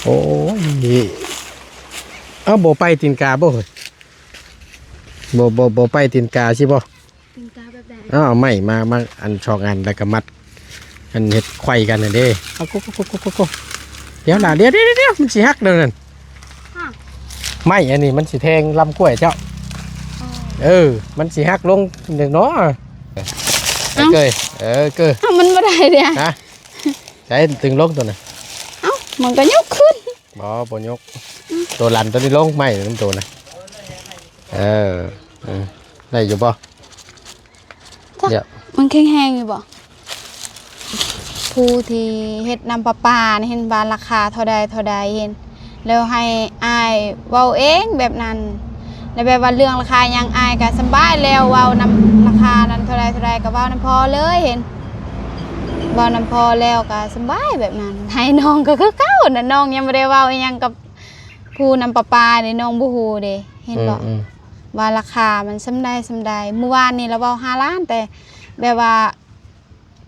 ໂອ້ຍ ເອົາ ບໍ່ໄປຕີນກາບໍ່ເຮີ້ຍ? ບໍ່ ບໍ່ ບໍ່ໄປຕີນກາຊິບໍ່? ຕີນກາແບບໃດ? ເອົາ ເອົາໄມ້ມາ ມາອັນສອງອັນ ແລ້ວກໍມັດ ອັນເຮັດໄຂວ້ກັນຫັ້ນເດ້. ເອົາ ໂກ ໂກ ໂກ ໂກ ໂກ ດຽວລະ ດຽວ ດຽວ ດຽວ ມັນຊິຫັກແລ້ວນັ້ນ. ຮະ? ໄມ້ອັນນີ້ມັນຊິແທງລຳກ້ວຍເຈົ້າ. ອໍ ເອີ ມັນຊິຫັກລົງຈັ່ງເນາະ. ເອີ ເອີ ເກີຍ ເອີ ເກີຍ. ເອົ້າ ມັນບໍ່ໄດ້ເດ້. ຮະ? ໃສ່ດຶງລົງຕົວນັ້ນ. ເອົ້າ ມັນກໍຍົກຂຶ້ນ. ບໍ່ ບໍ່ຍົກ. ອືມ ຕົວຫຼັນຕົວນີ້ລົງ ໄມ້ນຳຕົວນະ. ເອີ ເອີ ໄດ້ຢູ່ບໍ່? ຈັກ ດຽວ ມັນແຂງແຮງຢູ່ບໍ່? ຜູ້ທີ່ເຮັດນ້ຳປະປານີ້ ເຫັນວ່າລາຄາເທົ່າໃດ ເທົ່າໃດ ເຫັນ ແລ້ວໃຫ້ອ້າຍເວົ້າເອງແບບນັ້ນ. ແລ້ວແບບວ່າເລື່ອງລາຄາຫຍັງ ອ້າຍກໍສຳບາຍແລ້ວ ເວົ້ານຳລາຄານັ້ນເທົ່າໃດ ເທົ່າໃດ ກໍເວົ້ານຳພໍ່ເລີຍ ເຫັນ ເວົ້ານຳພໍ່ແລ້ວກໍສຳບາຍແບບນັ້ນ. ໃຫ້ນ້ອງກໍຄືເກົ່ານະ ນ້ອງຍັງບໍ່ໄດ້ເວົ້າອີ່ຫຍັງກັບຜູ້ນ້ຳປະປາເດ້ ນ້ອງບໍ່ຮູ້ເດ້ ເຫັນບໍ່? ອືມ ອືມ ວ່າລາຄາມັນສ່ຳໃດ ສ່ຳໃດ. ມື້ວານນີ້ລາວເວົ້າຫ້າລ້ານ ແຕ່ແບບວ່າ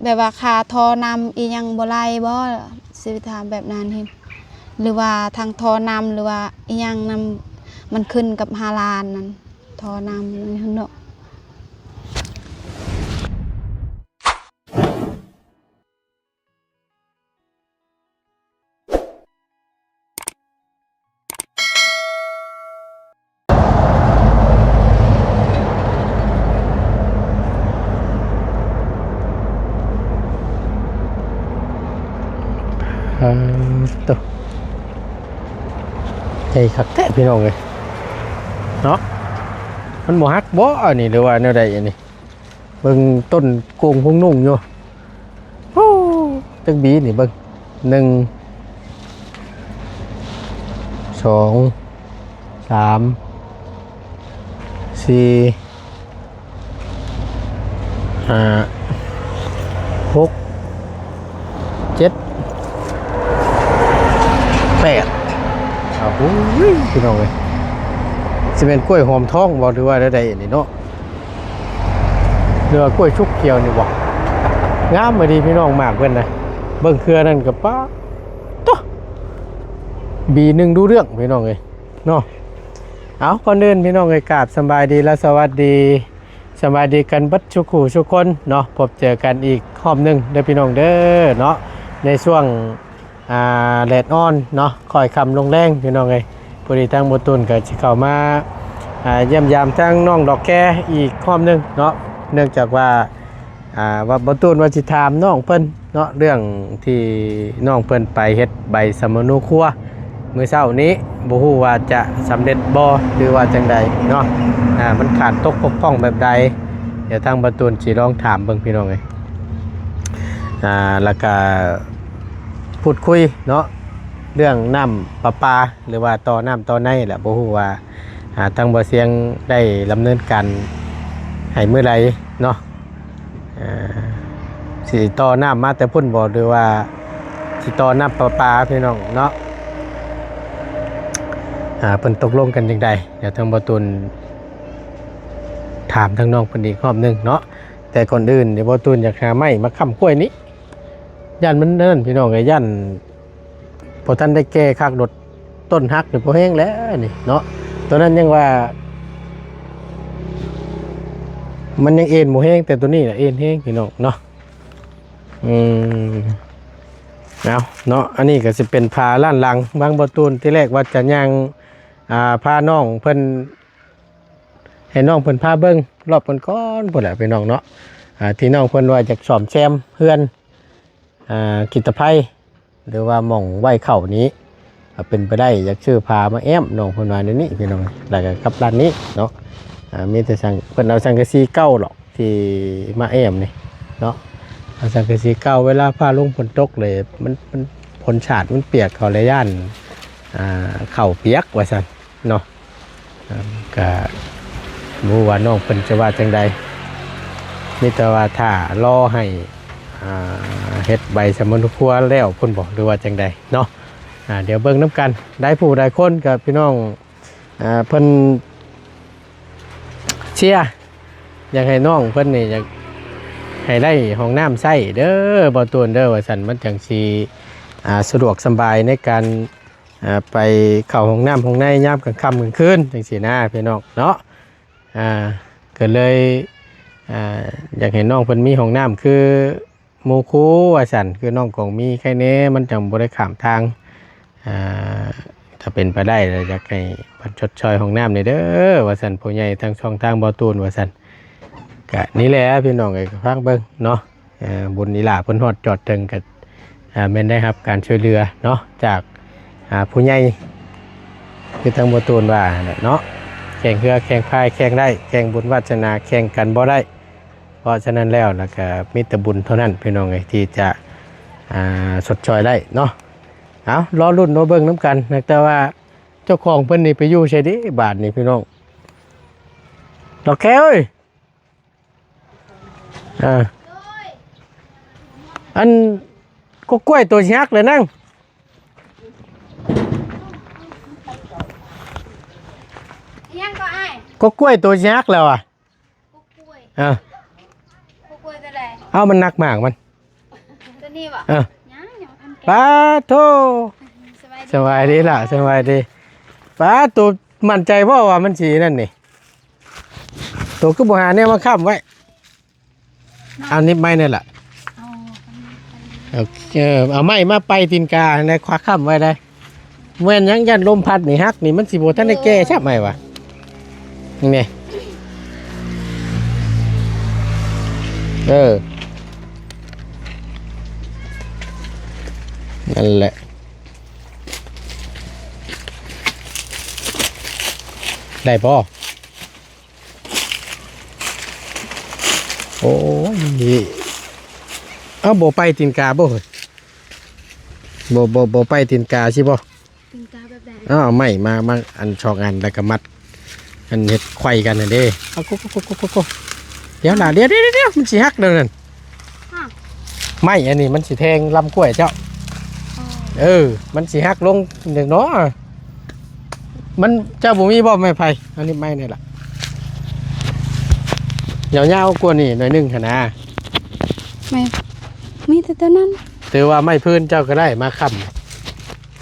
ແບບວ່າຄ່າທໍ່ນ້ຳອີ່ຫຍັງບໍ່ໄລ່ບໍ່? ຊິໄປຖາມແບບນັ້ນເຫັນ ຫຼືວ່າທາງທໍ່ນ້ຳ ຫຼືວ່າອີ່ຫຍັງນຳ ມັນຂຶ້ນກັບຫ້າລ້ານນັ້ນ ທໍ່ນ້ຳນັ້ນເນາະ. ອ່າ ໂຕ ໃຫຍ່ຄັກແທ້ພີ່ນ້ອງເອີຍເນາະ. ມັນບໍ່ຫັກບໍ່ອັນນີ້ ຫຼືວ່າແນວໃດອັນນີ້? ເບິ່ງຕົ້ນໂກງຫົງນຸ່ງຢູ່. ໂອ້ ຈັກບີນີ້ເບິ່ງ ໜຶ່ງ ສອງ ສາມ ສີ່ ຫ້າ ຫົກ ເຈັດ ແປດ. ອ້າວ ໂອ້ຍ ພີ່ນ້ອງເອີຍ ຊິແມ່ນກ້ວຍຫອມທອງບໍ່ ຫຼືວ່າແນວໃດອັນນີ້ເນາະ? ຫຼືວ່າກ້ວຍຊຸກຂຽວນີ້ບໍ່? ງາມອີ່ຫຼີພີ່ນ້ອງ ໝາກເພິ່ນນະ. ເບິ່ງເຄືອນັ້ນກໍ ປາດໂທ້ ບີໜຶ່ງດູເລື່ອງພີ່ນ້ອງເອີຍເນາະ. ເອົາ ກ່ອນອື່ນພີ່ນ້ອງເອີຍ ກາບສຳບາຍດີ ແລະ ສະຫວັດດີ ສະຫວັດດີກັນເບິດສູ່ຄູ່ສູ່ຄົນເນາະ. ພົບເຈີກັນອີກຮອບໜຶ່ງເດີພີ່ນ້ອງເດີເນາະ ໃນຊ່ວງ ອ່າ ແດດອ່ອນເນາະ ຄ່ອຍຄ່ຳລົງແລງພີ່ນ້ອງເອີຍ. ພໍດີທາງບໍ່ຕູນກໍຊິເຂົ້າມາ ອ່າ ຢ້ຽມຢາມທາງນ້ອງດອກແຄອີກຮອບໜຶ່ງເນາະ ເນື່ອງຈາກວ່າ ອ່າ ວ່າບໍ່ຕູນວ່າຊິຖາມນ້ອງເພິ່ນເນາະ ເລື່ອງທີ່ນ້ອງເພິ່ນໄປເຮັດໃບສຳມະໂນຄົວມື້ເຊົ້ານີ້ ບໍ່ຮູ້ວ່າຈະສຳເລັດບໍ່ ຫຼືວ່າຈັ່ງໃດເນາະ. ອ່າ ມັນຂາດຕົກບົກຜ່ອງແບບໃດ ດຽວທາງບໍ່ຕູນຊິລອງຖາມເບິ່ງພີ່ນ້ອງເອີຍ. ອ່າ ແລ້ວກະ ພູດຄຸຍເນາະ ເລື່ອງນ້ຳປະປາ ຫຼືວ່າຕໍ່ນ້ຳຕໍ່ໃນແຫຼະ ບໍ່ຮູ້ວ່າ ອ່າ ທາງບໍ່ສຽງໄດ້ດຳເນີນການໃຫ້ມື້ໃດເນາະ. ອ່າ ຊິຕໍ່ນ້ຳມາແຕ່ພຸ້ນບໍ່ ຫຼືວ່າຊິຕໍ່ນ້ຳປະປາພີ່ນ້ອງເນາະ. ອ່າ ເພິ່ນຕົກລົງກັນຈັ່ງໃດ ດຽວທາງບໍ່ຕູນຖາມທາງນ້ອງເພິ່ນອີກຮອບໜຶ່ງເນາະ. ແຕ່ກ່ອນອື່ນ ດຽວບໍ່ຕູນຢາກຫາໄມ້ມາຄ້ຳກ້ວຍນີ້ ຢ້ານມັນນັ້ນພີ່ນ້ອງເອີຍ ຢ້ານບໍ່ທັນໄດ້ແກ່ຄັກໂດດ ຕົ້ນຫັກນີ້ພໍແຮງແລ້ວນີ້ເນາະ. ຕົວນັ້ນຍັງວ່າ ມັນຍັງເອັນບໍ່ແຮງ ແຕ່ຕົວນີ້ນະເອັນແຮງພີ່ນ້ອງເນາະ. ອືມ ເອົາເນາະ ອັນນີ້ກໍຊິເປັນຝາລ້ານຫຼັງ ບາງບໍ່ຕູນ ທີແລກວ່າຈະຍ່າງ ອ່າ ພານ້ອງເພິ່ນ ໃຫ້ນ້ອງເພິ່ນພາເບິ່ງລອບກ່ອນໆ ພຸ້ນແຫຼະພີ່ນ້ອງເນາະ. ອ່າ ທີ່ນ້ອງເພິ່ນວ່າຢາກສ້ອມແຊມເຮືອນ ອ່າ ກິດຕະໄພ ຫຼືວ່າໝ່ອງໄວ້ເຂົ້ານີ້ ຖ້າເປັນໄປໄດ້ຢາກຊື້ຜ້າມາແອ້ມ ນ້ອງເພິ່ນວ່າແນວນີ້ພີ່ນ້ອງ. ແລ້ວກໍກັບດ້ານນີ້ເນາະ ອ່າ ມີແຕ່ສັງ ເພິ່ນເອົາສັງກະສີເກົ່າຫຼອກທີ່ມາແອ້ມນີ້ເນາະ ເອົາສັງກະສີເກົ່າ. ເວລາຟ້າລົງຝົນຕົກເລີຍ ມັນ ມັນ ຝົນສາດມັນປຽກເຂົ້າແລ້ວຢ້ານ ອ່າ ເຂົ້າປຽກວ່າຊັ້ນເນາະ. ອ່າ ກະບໍ່ຮູ້ວ່ານ້ອງເພິ່ນຈະວ່າຈັ່ງໃດ ມີແຕ່ວ່າຖ້າລໍໃຫ້ ອ່າ ເຮັດໃບສຳມະໂນຄົວແລ້ວພຸ້ນບໍ ຫຼືວ່າຈັ່ງໃດເນາະ. ອ່າ ດຽວເບິ່ງນຳກັນ ຫຼາຍຜູ້ຫຼາຍຄົນກໍພີ່ນ້ອງ ອ່າ ເພິ່ນເຊຍ ຢາກໃຫ້ນ້ອງເພິ່ນນີ້ ຢາກໃຫ້ໄດ້ຫ້ອງນ້ຳໃຊ້ເດີ ບໍ່ຕູນເດີ ວ່າຊັ້ນ ມັນຈັ່ງຊິ ອ່າ ສະດວກສະບາຍໃນການ ອ່າ ໄປເຂົ້າຫ້ອງນ້ຳຫ້ອງໃນຍາມກາງຄ່ຳກາງຄືນຈັ່ງຊີ້ນະພີ່ນ້ອງເນາະ. ອ່າ ກໍເລີຍ ອ່າ ຢາກໃຫ້ນ້ອງເພິ່ນມີຫ້ອງນ້ຳຄືໝູ່ຄູ່ວ່າຊັ້ນ, ຄືນ້ອງກອງມີໄຄແດ່ ມັນຈັ່ງບໍ່ໄດ້ຂ້າມທາງ. ອ່າ ຖ້າເປັນໄປໄດ້ລະຢາກໃຫ້ເພິ່ນຊົດຊ່ອຍຫ້ອງນ້ຳແດ່ເດີວ່າຊັ້ນ, ຜູ້ໃຫຍ່ທາງຊ່ອງທາງບໍ່ຕູນວ່າຊັ້ນ. ກະນີ້ແຫຼະພີ່ນ້ອງເອີຍ, ກະຟັງເບິ່ງເນາະ. ເອີ ບຸນອີຫຼ້າເພິ່ນຮອດຈອດເຖິງ ກະ ອ່າ ແມ່ນໄດ້ຮັບການຊ່ວຍເຫຼືອເນາະ ຈາກ ອ່າ ຜູ້ໃຫຍ່ ຄືທາງບໍ່ຕູນວ່າຫັ້ນແຫຼະເນາະ. ແຂ່ງເຮືອແຂ່ງພາຍແຂ່ງໄດ້, ແຂ່ງບຸນວາດສະໜາແຂ່ງກັນບໍ່ໄດ້. ເພາະສະນັ້ນແລ້ວ ລະກະມີແຕ່ບຸນເທົ່ານັ້ນພີ່ນ້ອງເອີຍ ທີ່ຈະ ອ່າ ຊົດຊ່ອຍໄດ້ເນາະ. ເອົາ ລໍລຸ້ນລໍເບິ່ງນຳກັນ. ແຕ່ວ່າເຈົ້າຂອງເພິ່ນນີ້ໄປຢູ່ໃສເດບາດນີ້ພີ່ນ້ອງ? ດອກແຄເອີຍ. ອ່າ ອັນ ກົກກ້ວຍໂຕຊິຫັກແລ້ວນາງ. ອີຫຍັງກໍອ້າຍ? ກົກກ້ວຍໂຕຊິຫັກແລ້ວອະ. ກົກກ້ວຍ ອ່າ ກົກກ້ວຍໂຕໃດ? ເອົາ ມັນໜັກໝາກມັນ. ໂຕນີ້ບໍ່? ເອີ ຍັງ ຍັງບໍ່ທັນແກະ. ປາໂທ ສະບາຍດີ ສະບາຍດີລະ ສະບາຍດີ. ປາໂທ ໝັ້ນໃຈບໍ່ວ່າມັນຊິນັ້ນນີ້? ໂຕຄືບໍ່ຫາແນວມາຄ້ຳໄວ້? ເອົານິບໄມ້ນີ້ລະ. ເອົາ ເອົາໄມ້ມາໄປຕີນກາໃນຄວາຄ້ຳໄວ້ໄດ້. ແມ່ນຫຍັງ ຢ້ານລົມພັດນີ້ຫັກນີ້ ມັນຊິບໍ່ທັນໄດ້ແກ່ຊ້ຳໄມ້ວ່າ. ນີ້ ເອີ ນັ້ນແຫຼະ ໄດ້ບໍ່? ໂອ້ຍ ເອົາ ບໍ່ໄປຕີນກາບໍ່ເຮີ້ຍ? ບໍ່ ບໍ່ ບໍ່ໄປຕີນກາຊິບໍ່? ຕີນກາແບບໃດ? ເອົາ ເອົາໄມ້ມາ ມາອັນສອງອັນ ແລ້ວກໍມັດ ອັນເຮັດໄຂວ້ກັນຫັ້ນເດ້. ເອົາ ໂກ ໂກ ໂກ ໂກ ໂກ ດຽວລະ ດຽວ ດຽວ ດຽວ ມັນຊິຫັກແລ້ວນັ້ນ. ຮະ ໄມ້ອັນນີ້ມັນຊິແທງລຳກ້ວຍເຈົ້າ. ອໍ ເອີ ມັນຊິຫັກລົງເດັກນ້ອຍ. ມັນ ເຈົ້າບໍ່ມີບໍ່ໄມ້ໄຜ່? ອັນນີ້ໄມ້ນີ້ລະ ຍາວໆກວ່ານີ້ໜ້ອຍໜຶ່ງຫັ້ນນະ. ໄມ້ ມີແຕ່ຕົວນັ້ນ. ຖືວ່າໄມ້ພື້ນເຈົ້າກໍໄດ້ມາຄ້ຳ.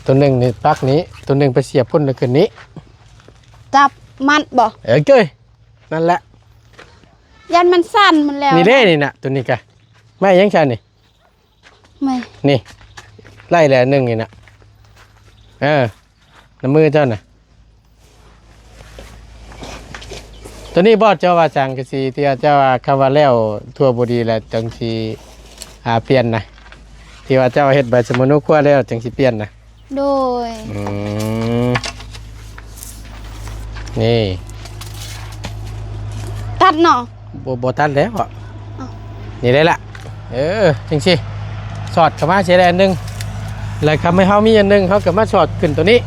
ຕົວໜຶ່ງນີ້ປັກນີ້ ຕົວໜຶ່ງໄປສຽບພຸ້ນແລ້ວຂຶ້ນນີ້. ຈັບມັດບໍ່? ເອີ ເກີຍ ນັ້ນແຫຼະ. ຢ້ານມັນສັ່ນໝົດແລ້ວ. ນີ້ເດ້ນີ້ນະ ຕົວນີ້ກະ ໄມ້ຫຍັງຊັ້ນນີ້? ແມ່ນ ນີ້ ໄລ່ແຫຼະໜຶ່ງນີ້ນະ. ເອີ ນ້ຳມືເຈົ້ານະ. ຕົວນີ້ບໍ່ ເຈົ້າວ່າສັງກະສີ ທີ່ວ່າເຈົ້າວ່າ ຄຳວ່າແລ້ວທົ່ວບໍ່ດີແລ້ວ ຈັ່ງຊິ ອ່າ ປ່ຽນນະ? ທີ່ວ່າເຈົ້າເຮັດໃບສະມະໂນຄົວແລ້ວ ຈັ່ງຊິປ່ຽນນະ? ໂດຍ ອືມ ນີ້ ຕັດເນາະ? ບໍ່ ບໍ່ຕັດແລ້ວ. ເອົ້າ ນີ້ໄດ້ລະ. ເອີ ຈັ່ງຊີ້ ສອດເຂົ້າມາເສຍແລ້ວອັນໜຶ່ງ ແລ້ວກໍໃຫ້ເຮົາມີອັນໜຶ່ງ ເຮົາກໍມາສອດຂຶ້ນຕົວນີ້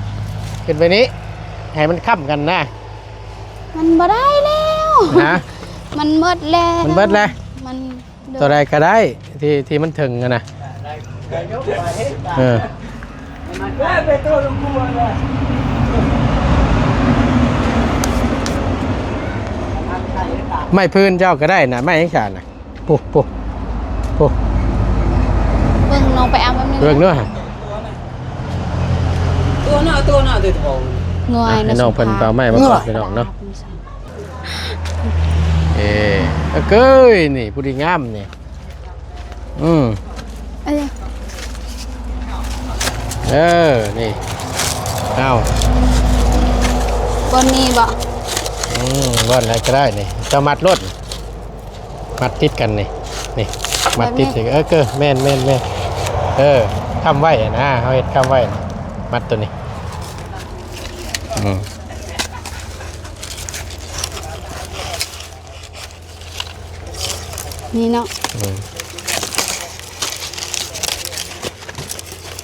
ຂຶ້ນໄປນີ້ ໃຫ້ມັນຄ້ຳກັນນະ. ມັນບໍ່ໄດ້ແລ້ວ ຮະ? ມັນໝົດແລ້ວ ມັນເບິດແລ້ວ ມັນ ຕົວໃດກໍໄດ້ ທີ່ ທີ່ມັນເຖິງຫັ້ນນະ. ເອີ ໄມ້ພື້ນເຈົ້າກໍໄດ້ນະ ໄມ້ຫຍັງຊະນະ? ໂອ້ ໂອ້ ໂອ້ ເບິ່ງ ນ້ອງໄປເອົາແປັບໜຶ່ງ ເບິ່ງເດີ້. ຕົວໜ້າ ຕົວໜ້າ ຕົວທອງ ງວຍ ໃຫ້ນ້ອງເພິ່ນໄປເອົາໄມ້ມາກ່ອນ ພີ່ນ້ອງເນາະ. ເອີ ເອີ ເກີຍ ນີ້ຜູ້ດີງາມນີ້. ອືມ ເອີ ເອີ ນີ້ ເອົາ ບ່ອນນີ້ບໍ່? ອືມ ບ່ອນໃດກໍໄດ້ນີ້ ເຈົ້າມັດໂລດ ມັດຕິດກັນນີ້ ນີ້ ມັດຕິດ ແບບນີ້ ເອີ ເກີຍ ແມ່ນ ແມ່ນ ແມ່ນ ເອີ ຄ້ຳໄວ້ນະ ເຮົາເຮັດຄ້ຳໄວ້ ມັດຕົວນີ້. ອືມ ນີ້ເນາະ ອືມ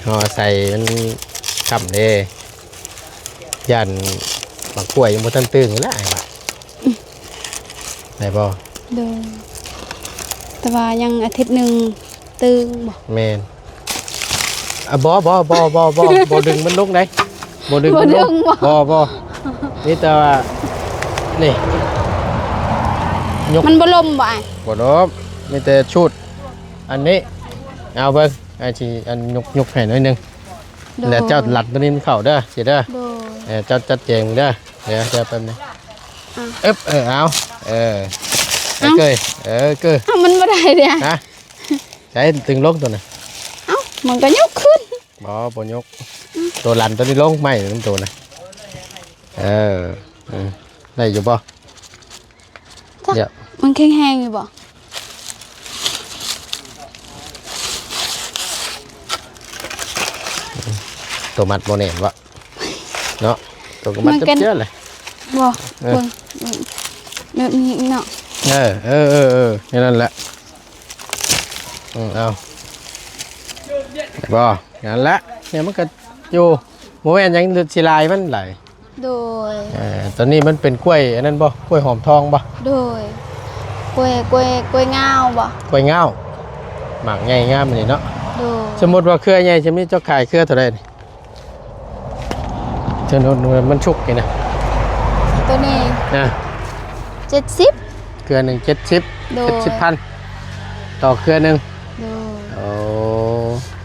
ເຮົາໃສ່ມັນຄ້ຳເດ້ ຢ້ານໝາກກ້ວຍຍັງບໍ່ທັນຕຶງແຫຼະ ອ້າຍວ່າ ໄດ້ບໍ່? ໂດຍ ແຕ່ວ່າຍັງອາທິດໜຶ່ງ ຕຶງບໍ່? ແມ່ນ ອ່ະ ບໍ່ ບໍ່ ບໍ່ ບໍ່ ບໍ່ ບໍ່ດຶງມັນລົງໄດ໋ ບໍ່ດຶງມັນລົງ ບໍ່ ບໍ່ ມີແຕ່ວ່າ ນີ້ ຍົກ ມັນບໍ່ລົ້ມບໍ່ອ້າຍ? ບໍ່ລົ້ມ ມີແຕ່ຊູດອັນນີ້ ເອົາເບິ່ງ ອ້າຍຊິອັນ ຍົກ ຍົກໃຫ້ໜ້ອຍໜຶ່ງ. ໂດຍ ແລ້ວເຈົ້າລັດຕົວນີ້ມັນເຂົ້າເດີ ຊິເດີ ໂດຍ ເອີ ເຈົ້າຈັດແຈງເດີ ເດີ ເດີ ແປັບໜຶ່ງ ອ່ະ ເອີບ ເອີ ເອົາ ເອີ ເອົ້າ ເກີຍ ເອີ ເກີຍ ເອົ້າ ມັນບໍ່ໄດ້ເດ້ ຮະ ໃຊ້ດຶງລົງຕົວນັ້ນ ເອົ້າ ມັນກໍຍົກຂຶ້ນ ບໍ່ ບໍ່ຍົກ ອືມ ຕົວລັນຕົວນີ້ລົງໄມ້ນຳຕົວນະ ເອີ ອືມ ໄດ້ຢູ່ບໍ່? ຈັກ ດຽວ ມັນແຂງແຮງຢູ່ບໍ່? ຕົວມັດບໍ່ແໜ້ນບໍ່? ເນາະ ຕົວກໍມັດ ມັນກໍ ຈັບເຈື່ອນແຫຼະ ບໍ່ ເອີ ເບິ່ງ ແບບນີ້ເນາະ ເອີ ເອີ ເອີ ເອີ ແນວນັ້ນແຫຼະ ອືມ ເອົາ ບໍ່ ນັ້ນແຫຼະ ນີ້ມັນກໍຢູ່ ບໍ່ແມ່ນຫຍັງ ຊິລາຍມັນຫຼາຍ ໂດຍ ເອີ ຕົວນີ້ມັນເປັນກ້ວຍອັນນັ້ນບໍ່? ກ້ວຍຫອມທອງບໍ່? ໂດຍ ກ້ວຍ ກ້ວຍ ກ້ວຍງາວບໍ່? ກ້ວຍງາວ ໝາກໃຫຍ່ງາມນີ້ເນາະ ໂດຍ ສົມມຸດວ່າເຄືອໃຫຍ່ ຈະມີເຈົ້າຂາຍເຄືອເທົ່າໃດນີ້? ເທື່ອໜຶ່ງມັນສຸກນີ້ນະ ຕົວນີ້ນະ ເຈັດສິບ ເຄືອໜຶ່ງເຈັດສິບ ໂດຍ ເຈັດສິບພັນ ຕໍ່ເຄືອໜຶ່ງ ໂດຍ ໂອ້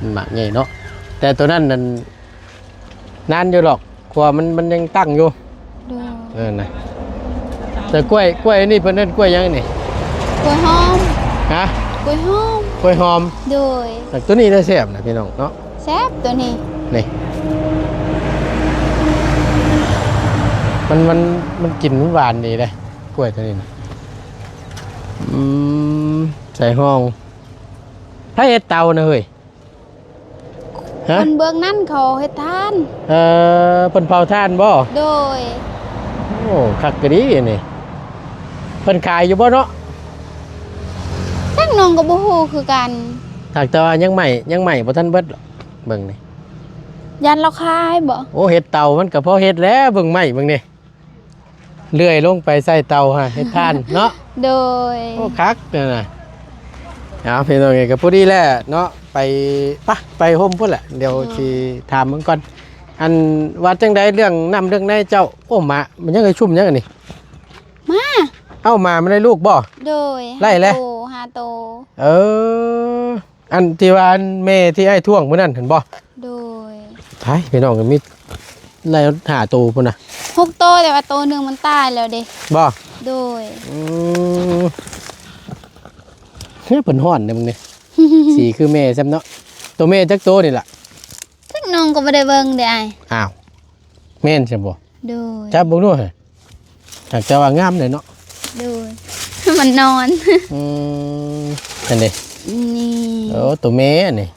ມັນໝາກໃຫຍ່ເນາະ ແຕ່ຕົວນັ້ນນັ້ນ ນານຢູ່ດອກ ເພາະວ່າມັນ ມັນຍັງຕັ້ງຢູ່ ໂດຍ ເອີນະ ແຕ່ກ້ວຍ ກ້ວຍອັນນີ້ເພິ່ນເອີ້ນກ້ວຍຫຍັງນີ້? ກ້ວຍຫອມ ຮະ? ກ້ວຍຫອມ ກ້ວຍຫອມ ໂດຍ ແຕ່ຕົວນີ້ລະແຊບນະພີ່ນ້ອງເນາະ ແຊບຕົວນີ້ ນີ້ ມັນ ມັນ ມັນກິ່ນມັນຫວານດີເດ້ ກ້ວຍຕົວນີ້ນະ ອືມ ໃສ່ຮ່ອງ ໃຜເຮັດເຕົານະເຮີ້ຍ? ຮະ? ຄົນເບື້ອງນັ້ນເຂົາເຮັດຖ່ານ ເອີ ເພິ່ນເຜົາຖ່ານບໍ່? ໂດຍ ໂອ້ ຄັກກະດີນີ້ ເພິ່ນຂາຍຢູ່ບໍ່ເນາະ? ທາງນ້ອງກໍບໍ່ຮູ້ຄືກັນ ຫາກແຕ່ວ່າຍັງໄໝ້ ຍັງໄໝ້ບໍ່ທັນເບິດ ເບິ່ງນີ້ ຢ້ານລາວຂາຍບໍ່? ໂອ້ ເຮັດເຕົາມັນກໍພໍເຮັດແລ້ວ ເບິ່ງໄມ້ເບິ່ງນີ້ ເລື່ອຍລົງໄປໃສ່ເຕົາຫັ້ນ ເຮັດຖ່ານເນາະ ໂດຍ ໂອ້ ຄັກນັ້ນນະ ເອົາ ພີ່ນ້ອງເອີຍ ກໍພໍດີແຫຼະເນາະ ໄປ ປະ ໄປຮົ່ມພຸ້ນແຫຼະ ດຽວ ໂດຍ ຊິຖາມເບິ່ງກ່ອນ ອັນ ວ່າຈັ່ງໃດເລື່ອງນ້ຳເລື່ອງໃນເຈົ້າ ໂອ້ ໝາ ມັນຍັງໄດ້ຊຸ່ມຍັງອັນນີ້ ໝາ ເອົ້າ ໝາມັນໄດ້ລູກບໍ່? ໂດຍ ໄດ້ແລ້ວ ຫ້າໂຕ ຫ້າໂຕ ເອີ ອັນທີ່ວ່າອັນແມ່ທີ່ອ້າຍທ້ວງມື້ນັ້ນຫັ້ນບໍ່? ໂດຍ ໄປ ພີ່ນ້ອງ ມີໄລ່ຫ້າໂຕພຸ້ນນະ ຫົກໂຕ ແຕ່ວ່າໂຕໜຶ່ງມັນຕາຍແລ້ວເດ້ ບໍ່? ໂດຍ ອືມ ເຮີ້ຍ ເພິ່ນຮ້ອນເດ້ ເບິ່ງນີ້ ສີຄືແມ່ຊ້ຳເນາະ ໂຕແມ່ຈັກໂຕນີ້ລະ? ຈັກ ນ້ອງກໍບໍ່ໄດ້ເບິ່ງເດ້ອ້າຍ ອ້າວ ແມ່ນຊັ້ນບໍ່? ໂດຍ ຈັບເບິ່ງດູຫັ້ນ ຫາກຈະວ່າງາມເດ້ເນາະ ໂດຍ ມັນນອນ ອືມ ອັນນີ້ ນີ້ ໂອ້ ໂຕແມ່ອັນນີ້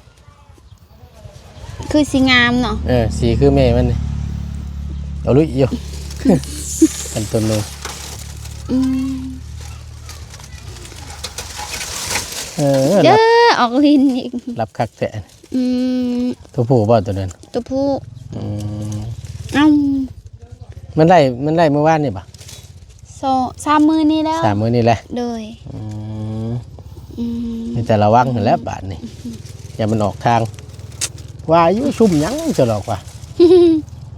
ຄືຊິງາມເນາະ ເອີ ສີຄືແມ່ມັນນີ້ ເອົາລຸຍຢູ່ ອັນຕົວໜຶ່ງ ອືມ ເອີ ເດີ ລັບ ອອກລິນອີກ ລັບຄັກແທ້ ອືມ ຕົວຜູ້ບໍ່ຕົວນັ້ນ? ຕົວຜູ້ ອືມ ເອົ້າ ມັນໄດ້ ມັນໄດ້ມື້ວານນີ້ບໍ່? ສອງ ສາມມື້ນີ້ແລ້ວ ສາມມື້ນີ້ແຫຼະ ໂດຍ ອືມ ອືມ ມີແຕ່ລະວັງຫັ້ນແຫຼະບາດນີ້ ອືມ ຢ່າມັນອອກທາງ ວ່າຢູ່ຊຸ່ມຫຍັງຈະຫຼອກວ່າ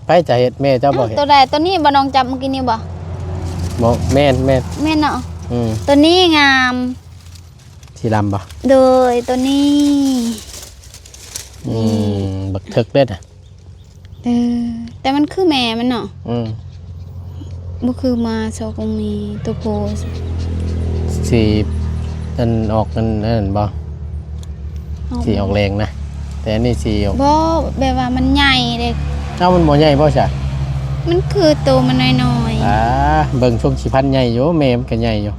ໃຜຈະເຮັດ ແມ່ເຈົ້າບໍ່ເຮັດ ເອົ້າ ຕົວໃດ ຕົວນີ້ບໍ່ ນ້ອງຈັບມື້ກີ້ນີ້ບໍ່? ບໍ່ ແມ່ນ ແມ່ນ ແມ່ນເນາະ ອືມ ຕົວນີ້ງາມ ສີດຳບໍ່? ໂດຍ ຕົວນີ້ ອືມ ນີ້ ບັກເຖິກເດ້ນະ ເອີ ແຕ່ມັນຄືແມ່ມັນເນາະ ອືມ ບໍ່ຄືມາຊອກກົງນີ້ ຕົວໂພ ສີ ອັນ ອອກອັນ ອັນນັ້ນບໍ່? ອອກ ສີອອກແດງນະ ແຕ່ອັນນີ້ສີອອກ ບໍ່ ແບບວ່າມັນໃຫຍ່ເດ້ ເອົ້າ ມັນບໍ່ໃຫຍ່ບໍ່ຊະ? ມັນຄືໂຕມັນນ້ອຍໆ ອ່າ ເບິ່ງຊົງຊິພັນໃຫຍ່ຢູ່ ແມ່ມັນກໍໃຫຍ່ຢູ່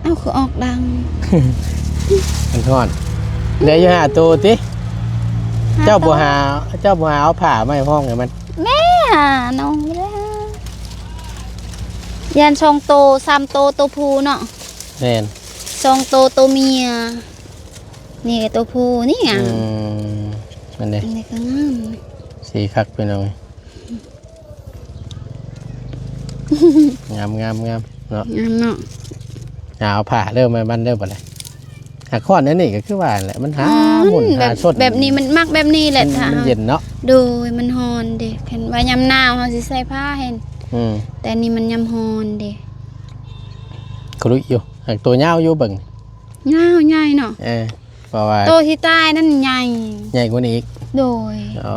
ເອົ້າ ຄືອອກດັງ ມັນຮ້ອນ ເຫຼືອຢູ່ຫ້າໂຕຕິ ຫ້າໂຕ ເຈົ້າບໍ່ຫາ ເຈົ້າບໍ່ຫາເອົາຜ້າມາໃຫ້ຫ້ອງໃຫ້ມັນ ແມ່ຫາ ນ້ອງບໍ່ໄດ້ຫາ ຢ້ານສອງໂຕ ສາມໂຕ ໂຕຜູ້ເນາະ ແມ່ນ ສອງໂຕ ໂຕເມຍ ນີ້ກໍໂຕຜູ້ ນີ້ງາມ ອືມ ນັ້ນເດ້ ອັນນີ້ກໍງາມ ສີຄັກ ພີ່ນ້ອງ ງາມ ງາມ ງາມເນາະ ງາມເນາະ ຫາເອົາຜ້າເດີ ມາບັນເດີ ບັດນີ້ ຫາກຮ້ອນອັນນີ້ກໍຄືວ່າແຫຼະ ມັນຫາ ຮ້ອນ ໝຸ່ນ ແບບ ຫາຊົນ ແບບນີ້ມັນມັກແບບນີ້ແຫຼະ ມັນ ຖ້າ ມັນເຢັນເນາະ ໂດຍ ມັນຮ້ອນເດ້ ຄັນວ່າຍາມໜາວເຮົາຊິໃສ່ຜ້າໃຫ້ ອືມ ແຕ່ອັນນີ້ມັນຍາມຮ້ອນເດ້ ກະລຸຍຢູ່ ຫາກໂຕຍາວຢູ່ ເບິ່ງ ຍາວ ໃຫຍ່ເນາະ ເອີ ເພາະວ່າ ໂຕທີ່ຕາຍນັ້ນໃຫຍ່ ໃຫຍ່ກວ່ານີ້ອີກ ໂດຍ ອໍ ໂອ